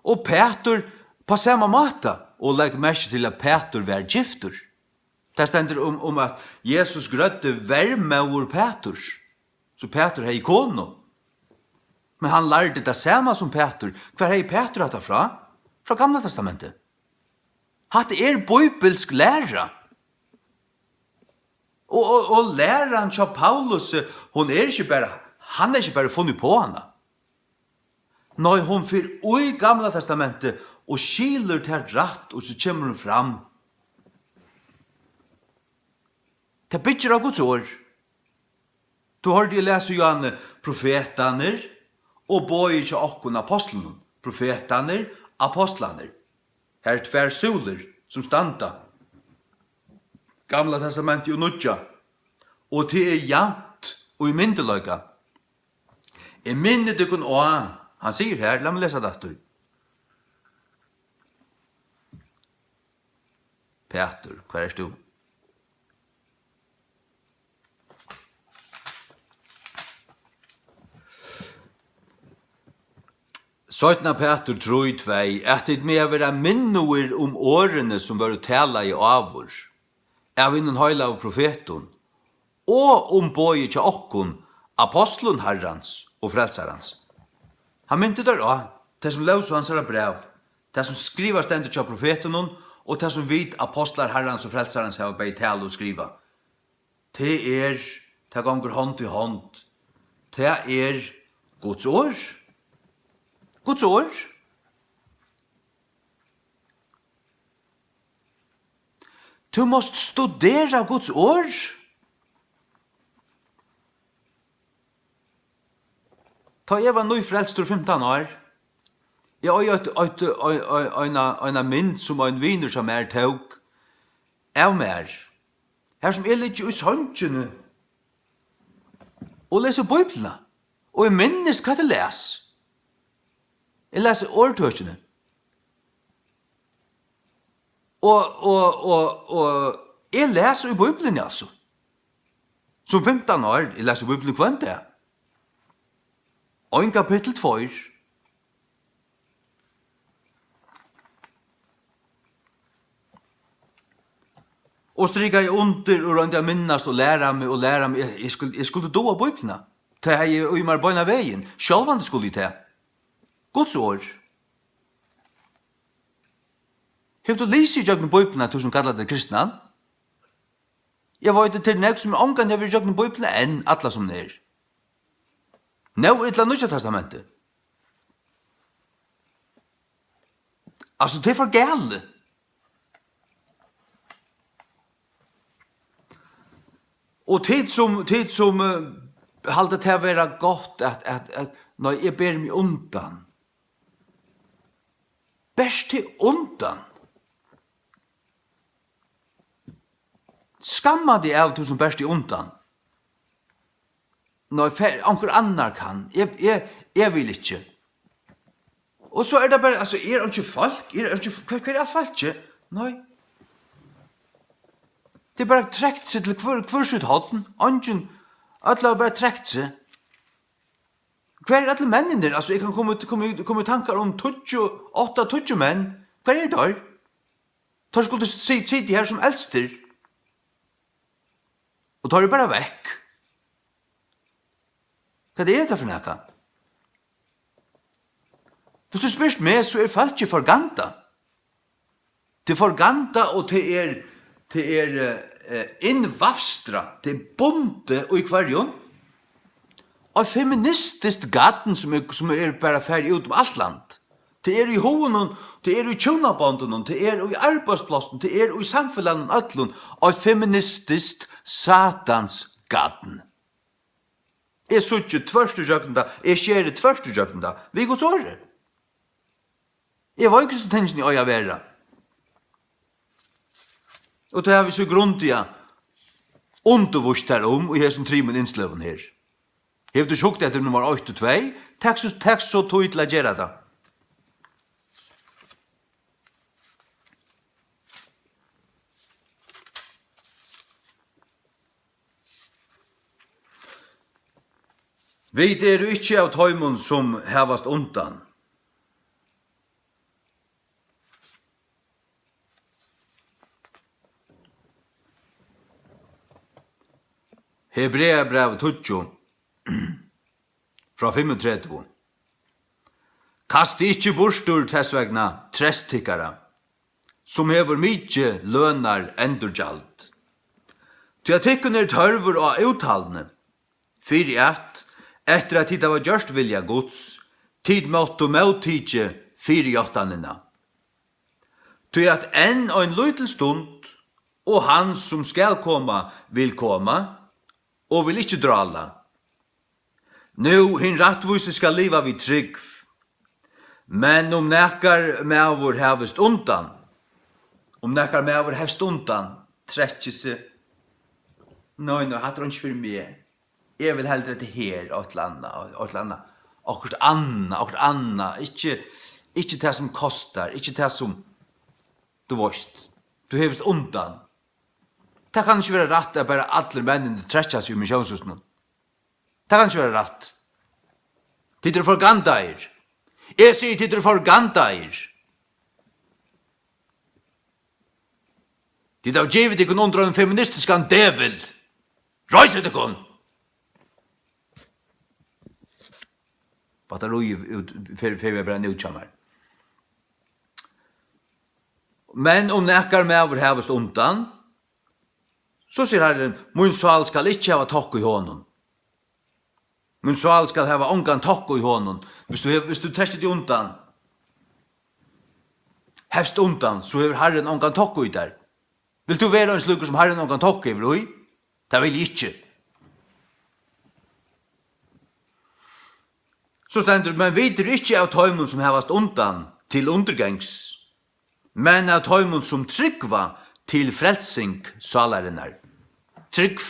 Og Pætur, á sama máta, og legg merki til, at Pætur var giftur. Tað stendur um, um, at Jesus grøddi vermóður Pæturs, so Pætur hevði konu. Men hann lærdi tað sama sum Pætur. Hvar hevði Pætur hatta frá? Frá Gamla Testamenti. Hatta er bíbilsk læra. Og, og, og læran hjá Paulusi, hon er ikki bara Hann hevði ikki bara funnið uppá hana. Nei, hon fer í Gamla Testamentið og skilur tað rætt, og so kemur hon fram. Tað byggir á Guds orð. Tú hoyrdi, eg las í Johanne, profetarnir og boðið hjá okkum apostlunum. Profetarnir, apostlarnir. Har eru tvær súlur, sum standa. Gamla Testamentið og Nýggja. Og tað er javnt og í myndugleika. Eg minni tykkum á, hann sigur her, lat meg lesa tað aftur. Pætur, hvar ert tú? Seinna Pætur trý tvey, at tit mega vera minnugir um orðini, sum vóru talaði áður av hinum heilagu profetum, og um boðið hjá okkum, apostlum Harrans og Frelsarans. Hann minti teir á tað, sum lósu hansara bræv, tað, sum skrivað stendur hjá profetunum, og tað, sum vit, apostlar Harrans og Frelsarans, hava bæði talað og skrivað. Tað er, tað gongur hond í hond. Tað er Guds orð. Guds orð. Tú mást studera Guds orð. Tá eg var nýfrelstur, fimtan ár, eg eigi eitt, eitt, ei-, ei-, eina, eina mynd, sum ein vinur hjá mær tók av mær, har sum eg liggi í songini og lesi Bíbliuna, og eg minnist, hvat eg las. Eg las orðtøkini. Og, og, og, og eg las í Bíbliuni, altso. Sum fimtan ár, eg las í Bíbliuni hvønn dag. Ein kapittul, tveir. Og strikaði undir og royndi at minnast og læra meg og læra meg. Eg, eg skuldi, eg skuldi duga Bíbliuna. Tað hevði eg í mær beinan vegin. Sjálvandi skuldi eg tað. Guds orð. Hevur tú lisið ígjøgnum Bíbliuna, tú sum kallar teg kristnan? Eg veit, at tað eru nógv, sum ongantíð hava verið ígjøgnum Bíbliuna enn, alla sum er. Nóg illa Nýggja Testamentið. Altso, tað er for galið. Og tit sum, tit sum, eh, halda tað vera gott at, at, at, nei, eg ber meg undan. Ber teg undan. Skamma teg av, tú sum bert teg undan. Nei, fer, onkur annar kann. Eg, eg, eg vil ikki. Og so er tað bara, altso, er einki fólk? Er einki, hvar, hvar er fólkið? Nei. Tað er bara trekt seg til hvør, hvør sítt horn. Eingin, øll hava bara trekt seg. Hvar eru allir menninir? Altso, eg kann koma, koma, koma í tankar um tíggju, átta, tíggju menn. Hvar eru teir? Teir skuldu si-, sitið her sum elstir. Og teir eru bara vekk. Hvat er hetta fyri nakað? Viss tú spyrt meg, so er fólkið forgandað. Tað er forgandað, og tað er, tað er, eh, innvafstrað, tað er bundið í hvørjum? Eitt feministiskt garn, sum er, sum er bara farið út um alt land. Tað er í hugunum, tað er í hjúnabondunum, tað er í arbeiðsplássinum, tað er í samfelagnum øllum. Eitt feministiskt satans garn. Eg síggi tvørtur gjøgnum tað, eg skeri tvørtur gjøgnum tað, við Guds orði. Eg veit, hvussu tingini eiga at vera. Og tað havi eg so grundiga undirvíst tær um í hesum trimum innsløgum her. Hevur tú hugt eftir nummar eitt og tvey, tak so, tak so tíð til at gera tað. Vit eru ikki av teimum, sum havast undan. Hebreabrævið tíggju, frá fimmogtretivu. Kastið ikki burtur tess vegna treyst tykkara, sum hevur mikið lønar endurgjald. Tí at tykkum er tørvur á úthaldni, fyri at, eftir at tit hava gjørt vilja Guds, tit máttu móttikið fyrijáttanina. Tí at enn ein lítil stund, og hann, sum skal koma, vil koma, og vil ikki drála. Nú, hin rættvísi skal liva við trúgv. Men um nakar maður havist undan, um nakar maður hevst undan, trekkir seg, nei, nei, hatta er ikki fyri meg. Eg vil heldur hetta her, eitt ella annað, eitt ella annað, okkurt annað, okkurt annað, ikki, ikki tað sum kostar, ikki tað sum, tú veist, tú hevist undan. Tað kann ikki vera rætt at bara allir menninir trekkja seg í missiónshúsinum. Tað kann ikki vera rætt. Tit eru forgandaðir. Eg sigi, tit eru forgandaðir. Tit hava givið tykkum undir ein feministiskan djevul. Reisið tykkum! Batteríið út, fer, fer við at brenna út hjá mær. Men um nakar maður havist undan, so sigur Harrin, mín sál skal ikki hava tokka í honum. Mín sál skal hava ongan tokka í honum. Viss tú hevur, viss tú trekkir teg undan, hevst undan, so hevur Harrin ongan tokka í tær. Vilt tú vera ein slíkur, sum Harrin ongan tokka hevur í? Tað vil eg ikki. So stendur, men vit eru ikki av teimum, sum havast undan til undirgangs, men av teimum, sum trúgva til frelsing sálarinnar. Trúgv,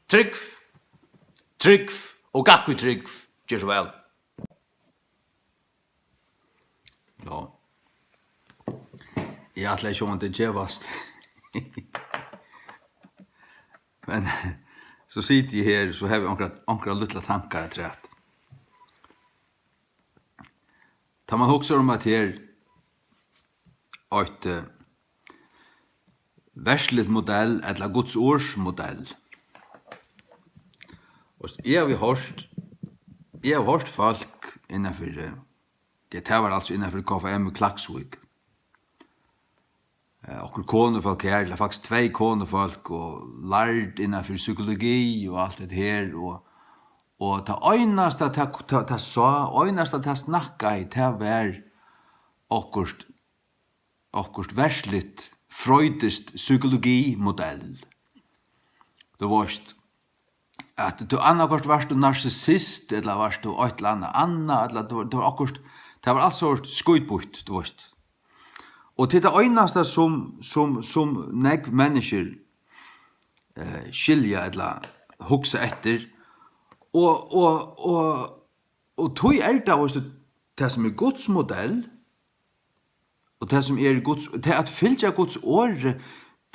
trúgv, trúgv og gakk í trúgv. Ger so væl. Ja. Eg ætlaði sjálvandi at gevast. Men so siti eg her, so havi eg onkrar, onkrar lítlar tankar afturat. Tá man hugsar um, at her eitt, eh, versligt modell ella Guds orðs modell. Og eg havi hoyrt, eg havi hoyrt fólk innanfyri, ja, tað var altso innanfyri K F M í Klaksvík. Eh, okkurt konufólk her, ella faktiskt tvey konufólk, og lærd innanfyri psykologi og alt det her, og, og tað einasta, tað, tað, tað sá, einasta tað snakkaði, tað var okkurt, okkurt versligt, freudiskt psykologimodell. Tú veist, at tú annaðhvørt vart tú narsissist, ella vart tú eitt ella annað, annað, ella tú, tú var okkurt, tað var alt so skítbýtt, tú veist. Og tað er tað einasta sum, sum, sum nógv menniskjur, eh, skilja ella hugsa eftir. Og, og, og, og tí er tað, veist tú, tað sum er Guds modell, og tað sum er Guds, tað at fylgja Guds orði,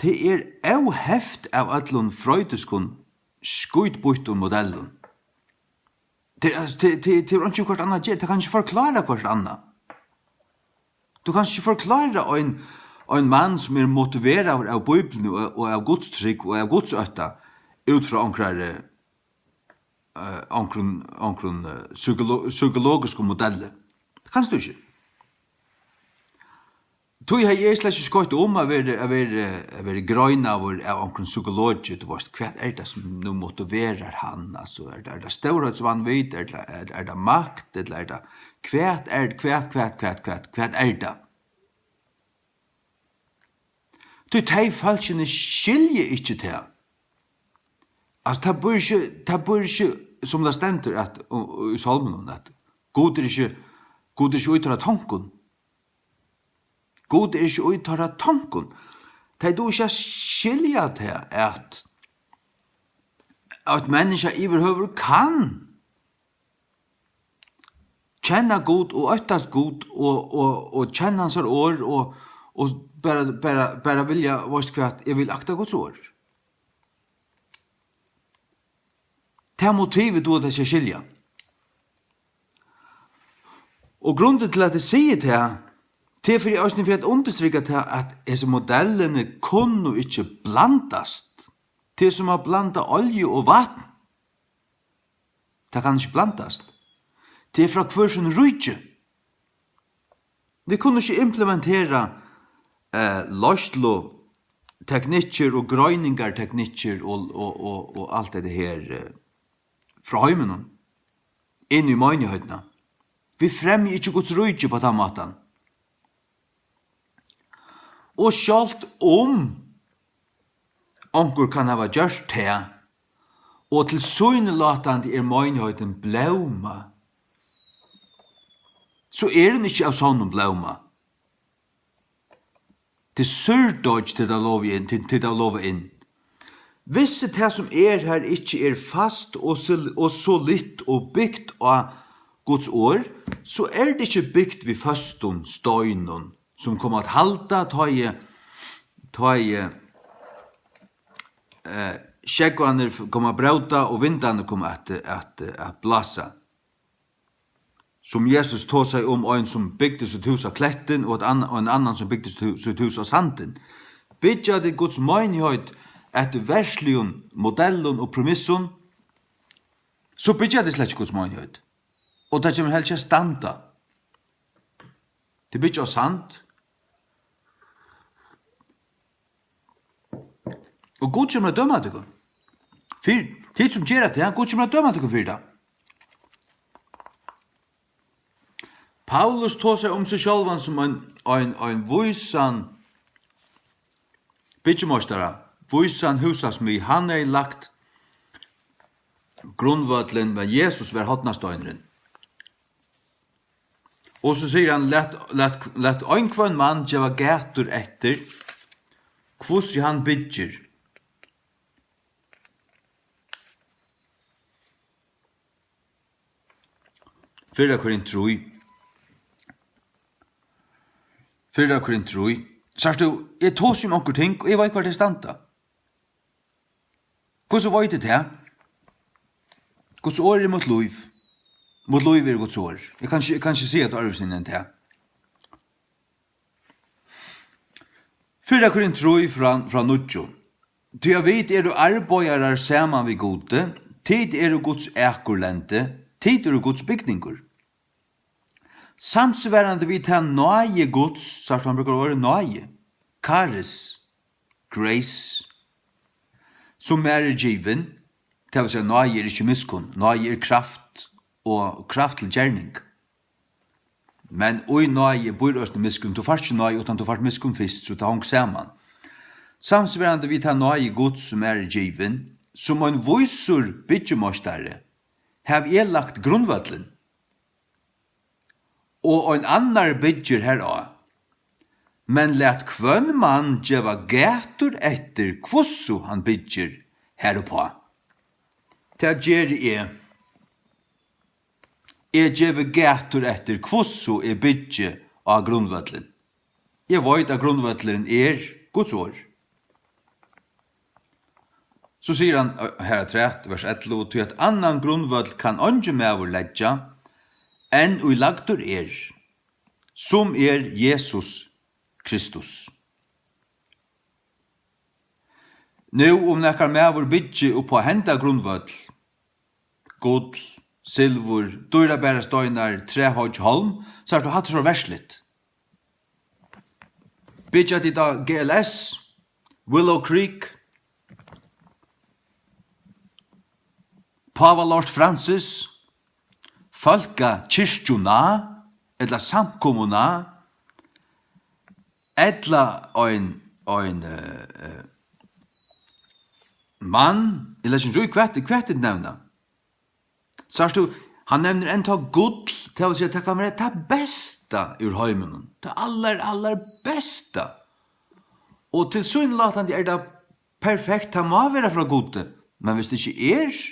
tað er óheft av øllum freudiskum skítbýttum modellum. Tað er, altso, tað, tað, tað er einki hvørt annað ger, tað kann ikki forklára hvørt annað. Tú kanst ikki forklára ein, ein mann sum er motiveraður av Bíbliuni og, og av Guds trúgv og av Guds ótta út frá onkrari, eh, onkrum, onkrum, eh, psykolo-, psykologiskum modelli. Tað kanst tú ikki. Tí hevði eg slett ikki skoytt um at vera, at vera, at vera greinaður av onkrum psykologi, tú veist, hvat er tað sum nú motiverar hann? Altso, er tað, er tað stórheitsvanvit, er tað, er, er tað makt, ella er tað, hvat er, hvat, hvat, hvat, hvat, hvat er tað? Tí tey fólkini skilja ikki tað. Altso, tað býr ikki, tað býr ikki, sum tað stendur at, í, í Sálmunum, at Gud er ikki, Gud er ikki í teirra tonkum. Gud er ikki í teirra tonkum. Tey duga ikki at skilja tað, at eitt menniskja yvirhøvur kann kenna Gud og óttast Gud og, og, og kenna hansara orð og, og bara, bara, bara vilja, veitst hvat, eg vil akta Guds orð. Tað motivið duga tey ikki at skilja. Og grundin til, at eg sigi tað, tað er fyri, eisini fyri at undirstrika tað, at hesi modellini kunnu ikki blandast. Tað er sum at blanda olju og vatn. Tað kann ikki blandast. Tað er frá hvør sín ríki. Vit kunnu ikki implementera, eh, leiðsluteknikkir og greiningarteknikkir og, og, og, og alt hetta her, eh, frá heiminum. inn í meinigheitina. Vit fremja ikki Guds ríki á tann mátan. Og sjálvt um onkur kann hava gjørt tað, og tilsynelatandi er meinigheitin blómað, so er hon ikki av sonnum blómað. Tað er súrdeiggj, tit hava lovað inn, tit, tit hava lovað inn. Vissi tað, sum er har, ikki er fast og sol-, og solitt og bygt á Guds orð, so er tað ikki bygt við føstum steinum, sum koma at halda, tá ið, tá ið, eh, sjógvarnir f-, koma at bróta og vindarnir koma at, at, at blása. Sum Jesus tosaði um ein, sum bygdi sítt hús á klettin, og eitt anna-, og ein annan, sum bygdi sítt hú-, sítt hús á sandin. Byggja tit Guds meinigheit eftir verdsligum modellum og premissum, so byggja tit slett ikki Guds meinigheit. Og tað kemur helst ikki at standa. Tit byggja á sand. Og Gud kemur at døma tykkum. Fyri, tit sum gera tað, Gud kemur at døma tykkum fyri tað. Paulus tosar um seg sjálvan sum ein, ein, ein vísan byggimeistara, vísan húsasmið. Hann hevði lagt grundvøllin, men Jesus var hornasteinurin. Og so sigur hann: "Lat, lat, lat einhvønn mann geva gætur eftir, hvussu hann byggir." Fyrra Korint trý. Fyrra Korint trý. Sært tú, eg tosi um onkur ting, og eg veit, hvar tey standa. Hvussu veit eg tað? Guds orð er mítt lív. Mítt lív er Guds orð. Eg kann ikki, eg kann ikki siga tað øðrvísi enn tað. Fyrra Korint trý frá, frá níggju. Tí at vit eru arbeiðarar saman við Gudi, tit eru Guds akurlendi, tit eru Guds bygningur. Samsvarandi við ta náði Guds, sært, hann brúkar orðið náði, karis, grace, sum mær er givin, tað vil siga, náði er ikki miskunn, náði er kraft og kraft til gerning. Men í náði býr eisini miskunn, tú fært ikki náði, uttan tú fært miskunn fyrst, so tað hongur saman. Samsvarandi við ta náði Guds, sum mær er givin, sum ein vísur byggimeistari, havi eg lagt grundvøllin, og ein annar byggir har á. Men lat hvønn mann geva gætur eftir, hvussu hann byggir har uppá. Tað geri eg. Eg gevi gætur eftir, hvussu eg byggi á grundvøllin. Eg veit, at grundvøllurin er Guds orð. So sigur hann, ø, har afturat, vers ellivu: "Tí at annan grundvøll kann eingin maður leggja, enn ið lagdur er, sum er Jesus Kristus." Nú, um nakar maður byggi upp á henda grundvøll, gull, silvur, dýrabærar steinar, træ, hoyggj, hálm, sært tú, hatta er so verdsligt. Byggja tit á G L S, Willow Creek, Páva Lord Francis, fólkakirkjuna ella samkomuna, ella ein, ein, eh, eh, mann, eg leggi ikki í, hvat, hvat tit nevna. Sært tú, hann nevnir enntá gull, tað vil siga, tað kann vera tað besta úr heiminum, tað allar, allar besta. Og tilsynelatandi er tað perfekt, tað má vera frá Gudi, men hvis tað ikki er,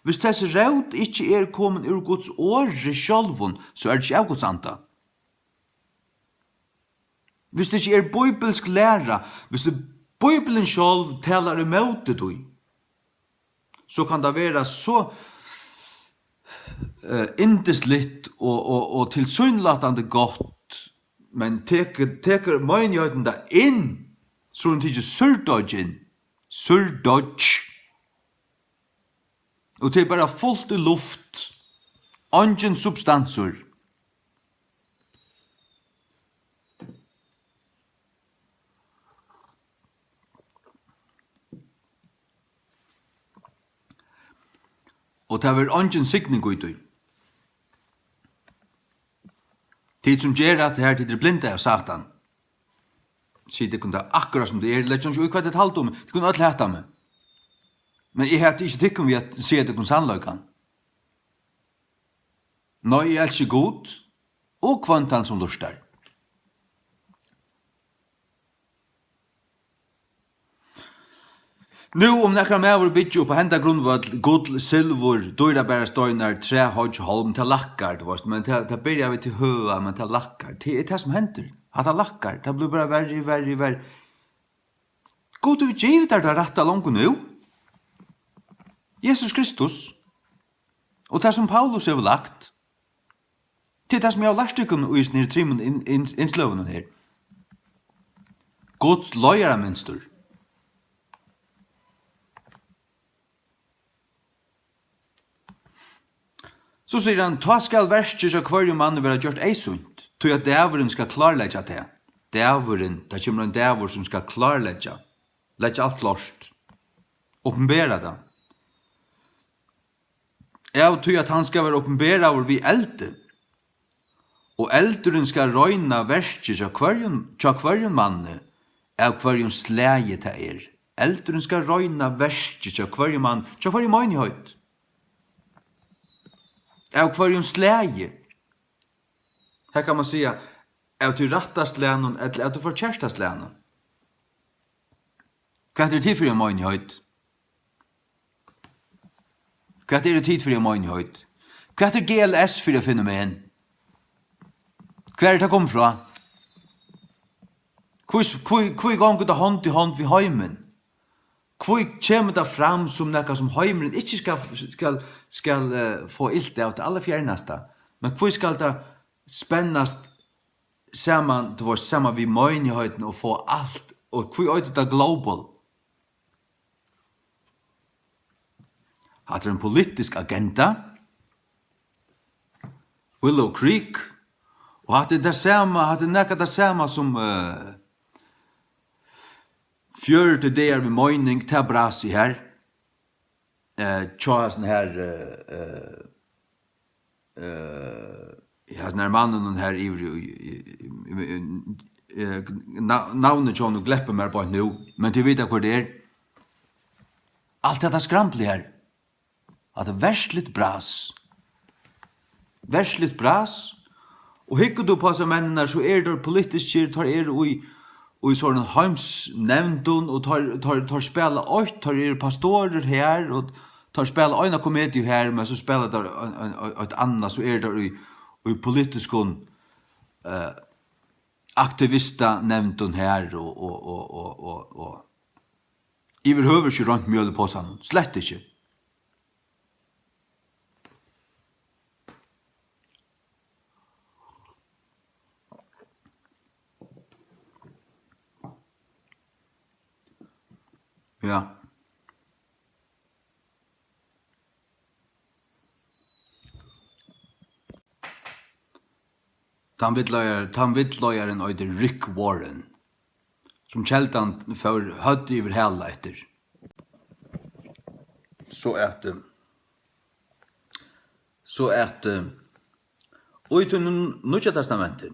hvis tess rót ikki er komin úr Guds orði sjálvum, so er tað ikki av Guds anda. Hvis tað ikki er bíbilsk læra, hvis tað, Bíbilin sjálv talar ímóti tí, so kann tað vera so, eh, yndisligt og, og, og tilsynelatandi gott, men tekur, tekur meinigheitin tað inn, so er hon tikin súrdeiggj inn. Súrdeiggj. Og tað er bara fult í luft. Eingin substansur. Og tað verður eingin signing í tí. Tit sum gera hatta her, tit eru blindað av Satan. Sig tykkum tað akkurát sum tað er, legg ikki í hvat tit halda um meg. Tit kunnu øll hata meg. Men eg hati ikki tykkum við at siga tykkum sannleikan. Nei, eg elski Gud og hvønn tann sum lurtar. Nú, um nakar maður byggir upp á henda grundvøll, gull, silvur, dýrabærar steinar, træ, hoyggj, hálm, tað lakkar, tú veist, men tað, tað byrjar við tí høga, men tað lakkar. Tað er tað sum hendir. Hatta lakkar, tað blívur bara verri, verri, verri. Gud hevur givið tær tað rætta longu nú. Jesus Kristus. Og tað sum Paulus hevur lagt. Tað er tað sum eg havi lært tykkum í hesum her trimum inn-, inn-, innsløgunum her. Guds leiðaramynstur. So sigur hann, tá skal verkið hjá hvørjum manni vera gjørt eyðsýnt, tí at dagurin skal klárleggja tað. Dagurin, tað kemur ein dagur sum skal klárleggja, leggja alt klárt, opinbera tað. Av tí at hann skal vera opinberaður við eldi, og eldurin skal royna verkið hjá hvørjum, hjá hvørjum manni, av hvørjum slagi tað er. Eldurin skal royna verkið hjá hvørjum manni, hjá hvørjum meinigheit, av hvørjum slagi. Her kann man siga, av tí rætta slagnum ella av tí forkerta slagnum. Hvat er tað fyri ein meinigheit? Hvat eru tit fyri ein meinigheit? Hvat er G L S fyri eitt fenomen? Hvar er tað komið frá? Hví, hví, hví gongur tað hond í hond við heimin? Hví kemur tað fram sum nakað, sum heimurin ikki skal, skal, skal, eh, fáa ilt av, tað allarfjernasta? Men hví skal tað spennast saman, tú veist, saman við meinigheitini og fáa alt, og hví eitur tað global? Hatta er ein politisk agenda. Willow Creek. Og hatta er tað sama, hatta er nakað tað sama sum, eh, fjøruti dagar við meining, tað brasið her. Eh, hjá hasum her, eh, eh, eh, hasin her manninum her yvir í, í, í, í, í, eh, na-, navnið hjá honum gleppur mær beint nú, men tit vita hvør tað er. Alt hetta skramblið her. Hatta er versligt bras. Versligt bras. Og hyggur tú upp á hasar menninar, so eru teir politiskir, teir eru í, í sovorðnum heimsnevndum, og teir, teir, teir spæla eitt, teir eru pastorar her, og teir spæla eina komediu her, men so spæla teir ein, ein, ein, eitt annað, so eru teir í, í politiskum, eh, aktivistanevndum her, og, og, og, og, og, og yvirhøvur ikki reint mjøl í posanum, slett ikki. Ja. Tann villleiðar-, tann villleiðarin eitur Rick Warren, sum keldan fór høvd yvir hala eftir. So at, eh, so at, eh, í tí nú-, Nýggja Testamenti,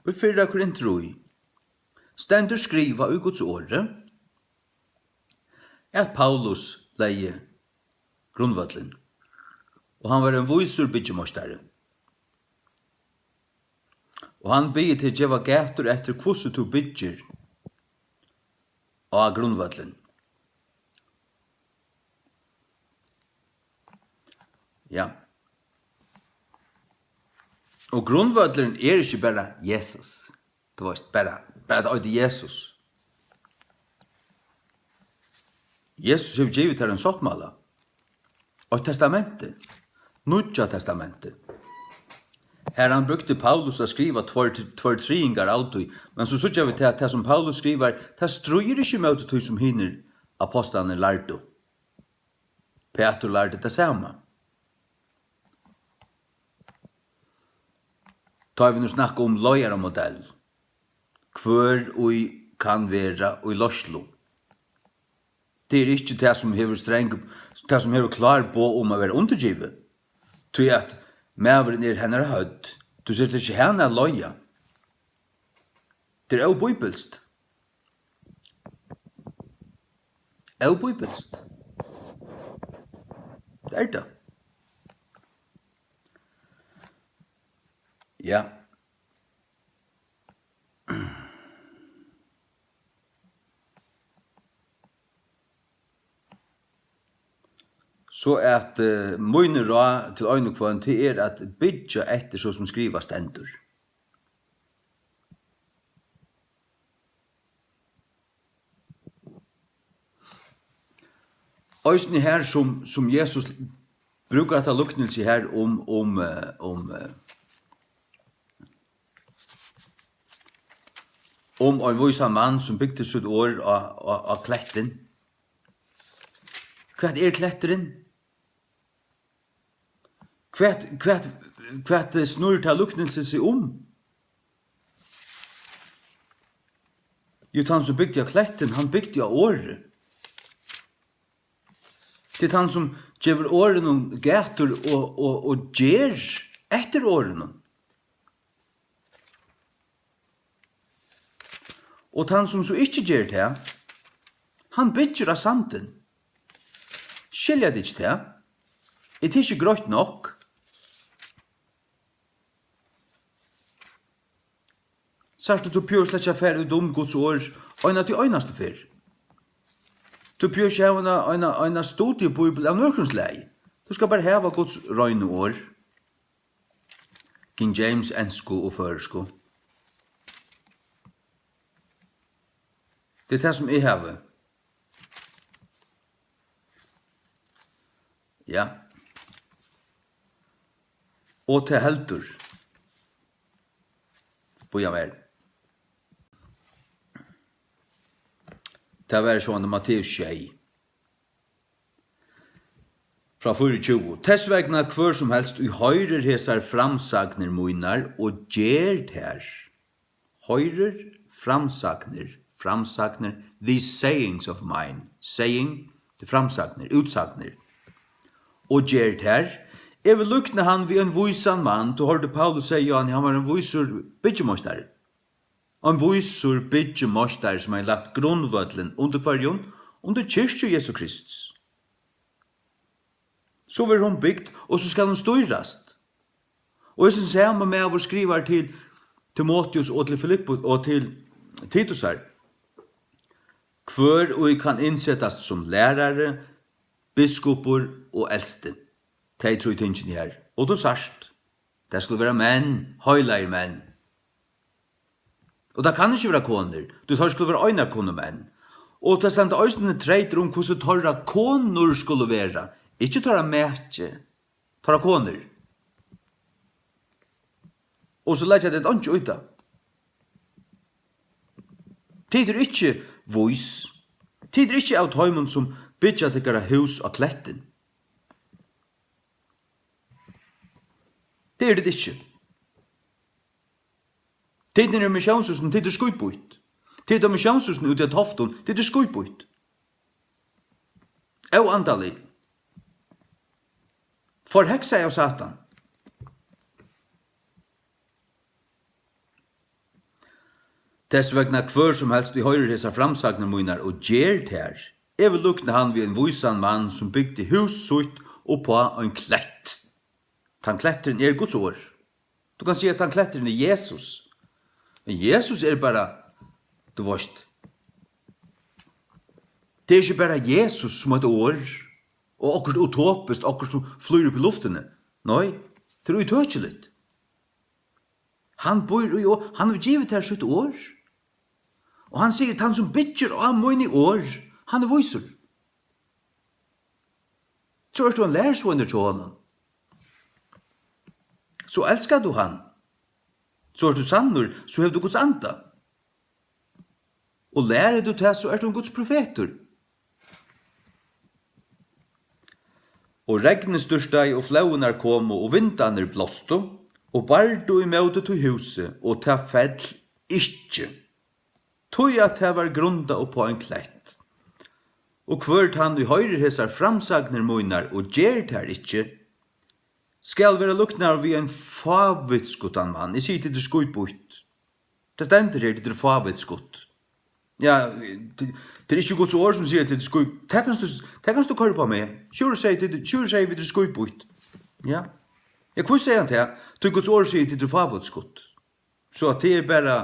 í fyrra Korint trý, stendur skrivað í Guds orði, at Paulus legði grundvøllin, og hann var ein vísur byggimeistari. Og hann biður teg geva gætur eftir, hvussu tú byggir á grundvøllin. Ja. Og grundvøllurin er ikki bara Jesus. Tú veist, bara, bara tað eitur Jesus. Jesus hevur givið tær ein sáttmála. Eitt testamenti. Nýggja testamenti. Har hann brúkti Paulus at skriva tveir, tveir triðingar av tí. Men so síggja vit tað, tað sum Paulus skrivar, tað stríðir ikki móti tí sum hinir ápostlarnir lærdu. Pætur lærdi tað sama. Tá ið vit nú snakka um leiðaramodell, hvør ið kann vera í leiðslu. Tað er ikki tað, sum hevur strang, tað, sum hevur klár boð um at vera undirgivið, tí at maðurin er hennara høvd. Tú setur ikki hana at leiða. Tað er óbíbilskt. Óbíbilskt. Tað er tað. Ja. So at, eh, míni ráð til ein og hvønn, tað er at byggja eftir, so sum skrivað stendur. Eisini her, sum, sum Jesus brúkar hetta líknilsi her um, um, eh, um, eh, um ein vísan mann, sum bygdi sítt orð á, á, á klettin. Hvat er kletturin? Hvat, hvat, hvat snýr tað líknilsið seg um? Jú, tann, sum bygdi á klettin, hann bygdi á orðið. Tað er tann, sum gevur orðinum gætur og, og, og ger eftir orðinum. Og tann, sum so ikki ger tað, hann byggir á sandin. Skilja tit ikki tað? Er tað ikki greitt nokk? Sært tú, tú behøvir slett ikki at fara út um Guds orð eina, tí einastu ferð. Tú behøvir ikki hava eina, eina, eina studiebíbel av nøkrum slagi. Tú skalt bara hava Guds reinu orð. King James, ensku og føroysku. Tað er tað, sum eg havi. Ja. Og tað heldur. Bíða mær. Tað var sjálvandi Matteus sjey. Frá fýraogtjúgu. Tess vegna, hvør sum helst, ið hoyrir hesar framsagnir mínar og ger tær, hoyrir framsagnir, framsagnir, these sayings of mine, saying, tað er framsagnir, útsagnir, og ger tær, eg vil líkna hann við ein vísan mann, tú hoyrdi Paulus segði, Jóhann, hann var ein vísur byggimeistari. Ein vísur byggimeistari, sum hevði lagt grundvøllin undir hvørjum? Undir kirkju Jesu Krists. So verður hon bygd, og so skal hon stýrast. Og hesin sami maður skrivar til Timoteus og til Filippus og til Titusar: Hvør ið kann innsetast sum lærari, biskupur og elsti. Tey trý tingini her. Og tú sært, tað skulu vera menn, heilagir menn. Og tað kann ikki vera konur, tí teir skulu vera einakonumenn. Og tað standa eisini treytir um, hvussu teirra konur skulu vera. Ikki teirra maki, teirra konur. Og so leggja tit einki í tað. Tit eru ikki vís. Tit eru ikki av teimum, sum byggja tykkara hús á klettin. Tað eru tit ikki. Tit eru í missiónshúsinum, tit eru skítbýtt. Tit eru í missiónshúsinum úti á Toftum, tit eru skítbýtt. Óandalig. Forheksað av Satan. Tess vegna hvør sum helst, ið hoyrir hesar framsagnir mínar og ger tær, eg vil líkna hann við ein vísan mann, sum bygdi hús sítt uppá ein klett. Tann kletturin er Guds orð. Tú kanst siga, at tann kletturin er Jesus. Men Jesus er bara, tú veist, tað er ikki bara Jesus sum eitt orð, og okkurt utopiskt, okkurt sum flýgur upp í luftini. Nei, tað er ítøkiligt. Hann býr í orð, hann hevur givið tær sítt orð. Og hann sigur, tann sum byggir á míni orð, hann er vísur. So ert tú ein lærisveinur hjá honum. So elskar tú hann. So ert tú sannur, so hevur tú Guds anda. Og lærir tú tað, so ert tú ein Guds profetur. Og regnið stúrtaði, og flóðirnar komu, og vindarnir blástu, og bardu ímóti tí húsi, og tað fell ikki, tí at tað var grundað uppá ein klett. Og hvør tann, ið hoyrir hesar framsagnir mínar og ger tær ikki, skal vera líknaður við ein fávitskutan mann. Eg sigi, tit eru skítbýtt. Tað stendur her, tit eru fávitskutt. Ja, tað, tað er ikki Guds orð, sum sigur, at tit eru skít-, tað kanst tú, tað kanst tú koyra upp á meg. Sjúrður segði, tit, Sjúrður segði, vit eru skítbýtt. Ja. Ja, hví segði hann tað? Tí Guds orð sigur, tit eru fávitskutt. So at tað er bara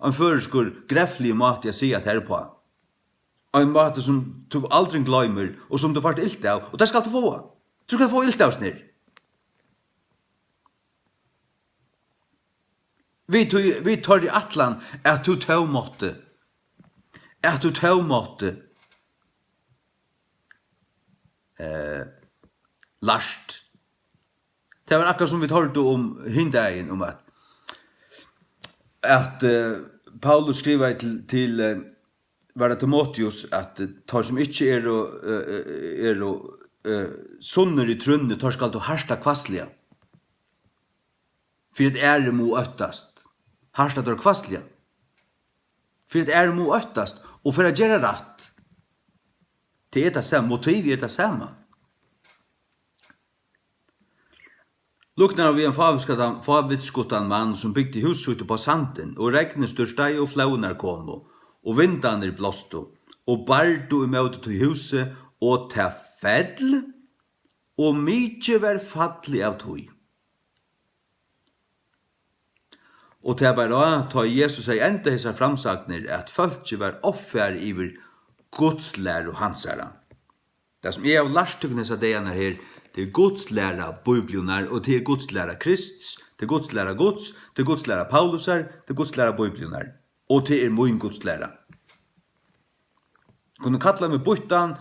ein føroyskur, grefligur máti at siga tað uppá. Ein máti, sum tú aldrin gloymir, og sum tú fært ilt av, og tað skalt tú fáa. Tú skalt fáa ilt av, snær. Við tí, við teirri ætlan, at tú tó mátti, at tú tó mátti, eh, lært. Tað var akkurát sum vit hoyrdu um hin dagin, um at, at, eh, Paulus skrivaði til, til, eh, var tað Timoteus, at, eh, teir sum ikki eru, eh, eh, eru, eh, sunnir í trúnni, teir skalt tú harta hvassliga. Fyri at aðrir mugu óttast. Harta teir hvassliga. Fyri at aðrir mugu óttast og fyri at gera rætt. Tað er tað sama, motivið er tað sama. Líknar við ein fávitskutan, fávitskutan mann, sum bygdi hús sítt upp á sandin, og regnið stúrtaði, og flóðirnar komu, og vindarnir blástu, og bardu ímóti tí húsi, og tað fell, og mikið var fallið av tí. Og tað bar á, tá Jesus hevði endað hesar framsagnir, at fólkið var ovfarið yvir gudslæru hansara. Tað, sum eg havi lært tykkum hesar dagarnar her, tað er gudslæra Bíbliunnar, og tað er gudslæra Krists, tað er gudslæra Guds, tað er gudslæra Paulusar, tað er gudslæra Bíbliunnar, og tað er mín gudslæra. Kunnu kalla meg býttan,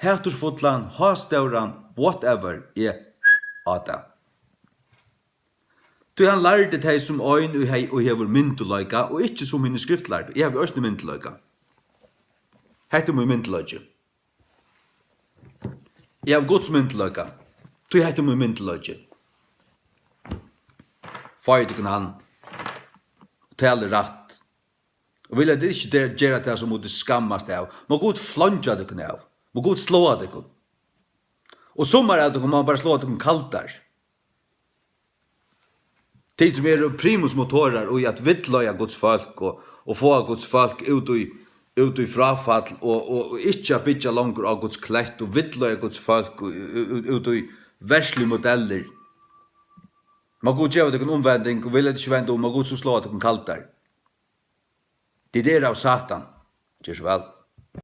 hatursfullan, hástóran, whatever, eg á tað. Tí hann lærdi tey sum ein, ið hei-, ið hevur myndugleika, og ikki sum hinir skriftlærdu. Eg havi eisini myndugleika. Hetta er mín myndugleiki. Eg havi Guds myndugleika. Tí hetta er mín myndugleiki. Fáið tykkum hann. Talið rætt. Og vilja tit ikki der-, gera tað, so mugu tit skammast av. Má Gud fleingja tykkum av. Má Gud sláa tykkum. Og summar av tykkum má bara sláa tykkum kaldar. Tit sum eru primusmotorar í at villleiða Guds fólk og, og fáa Guds fólk út í, út í fráfall og, og, og ikki at byggja longur á Guds klett og villleiða Guds fólk ú-, ú-, út í verðsligar modellir. Má Gud geva tykkum umvending, og vilja tit ikki venda um, má Gud so sláa tykkum kaldar. Tit eru av Satan. Ger so væl.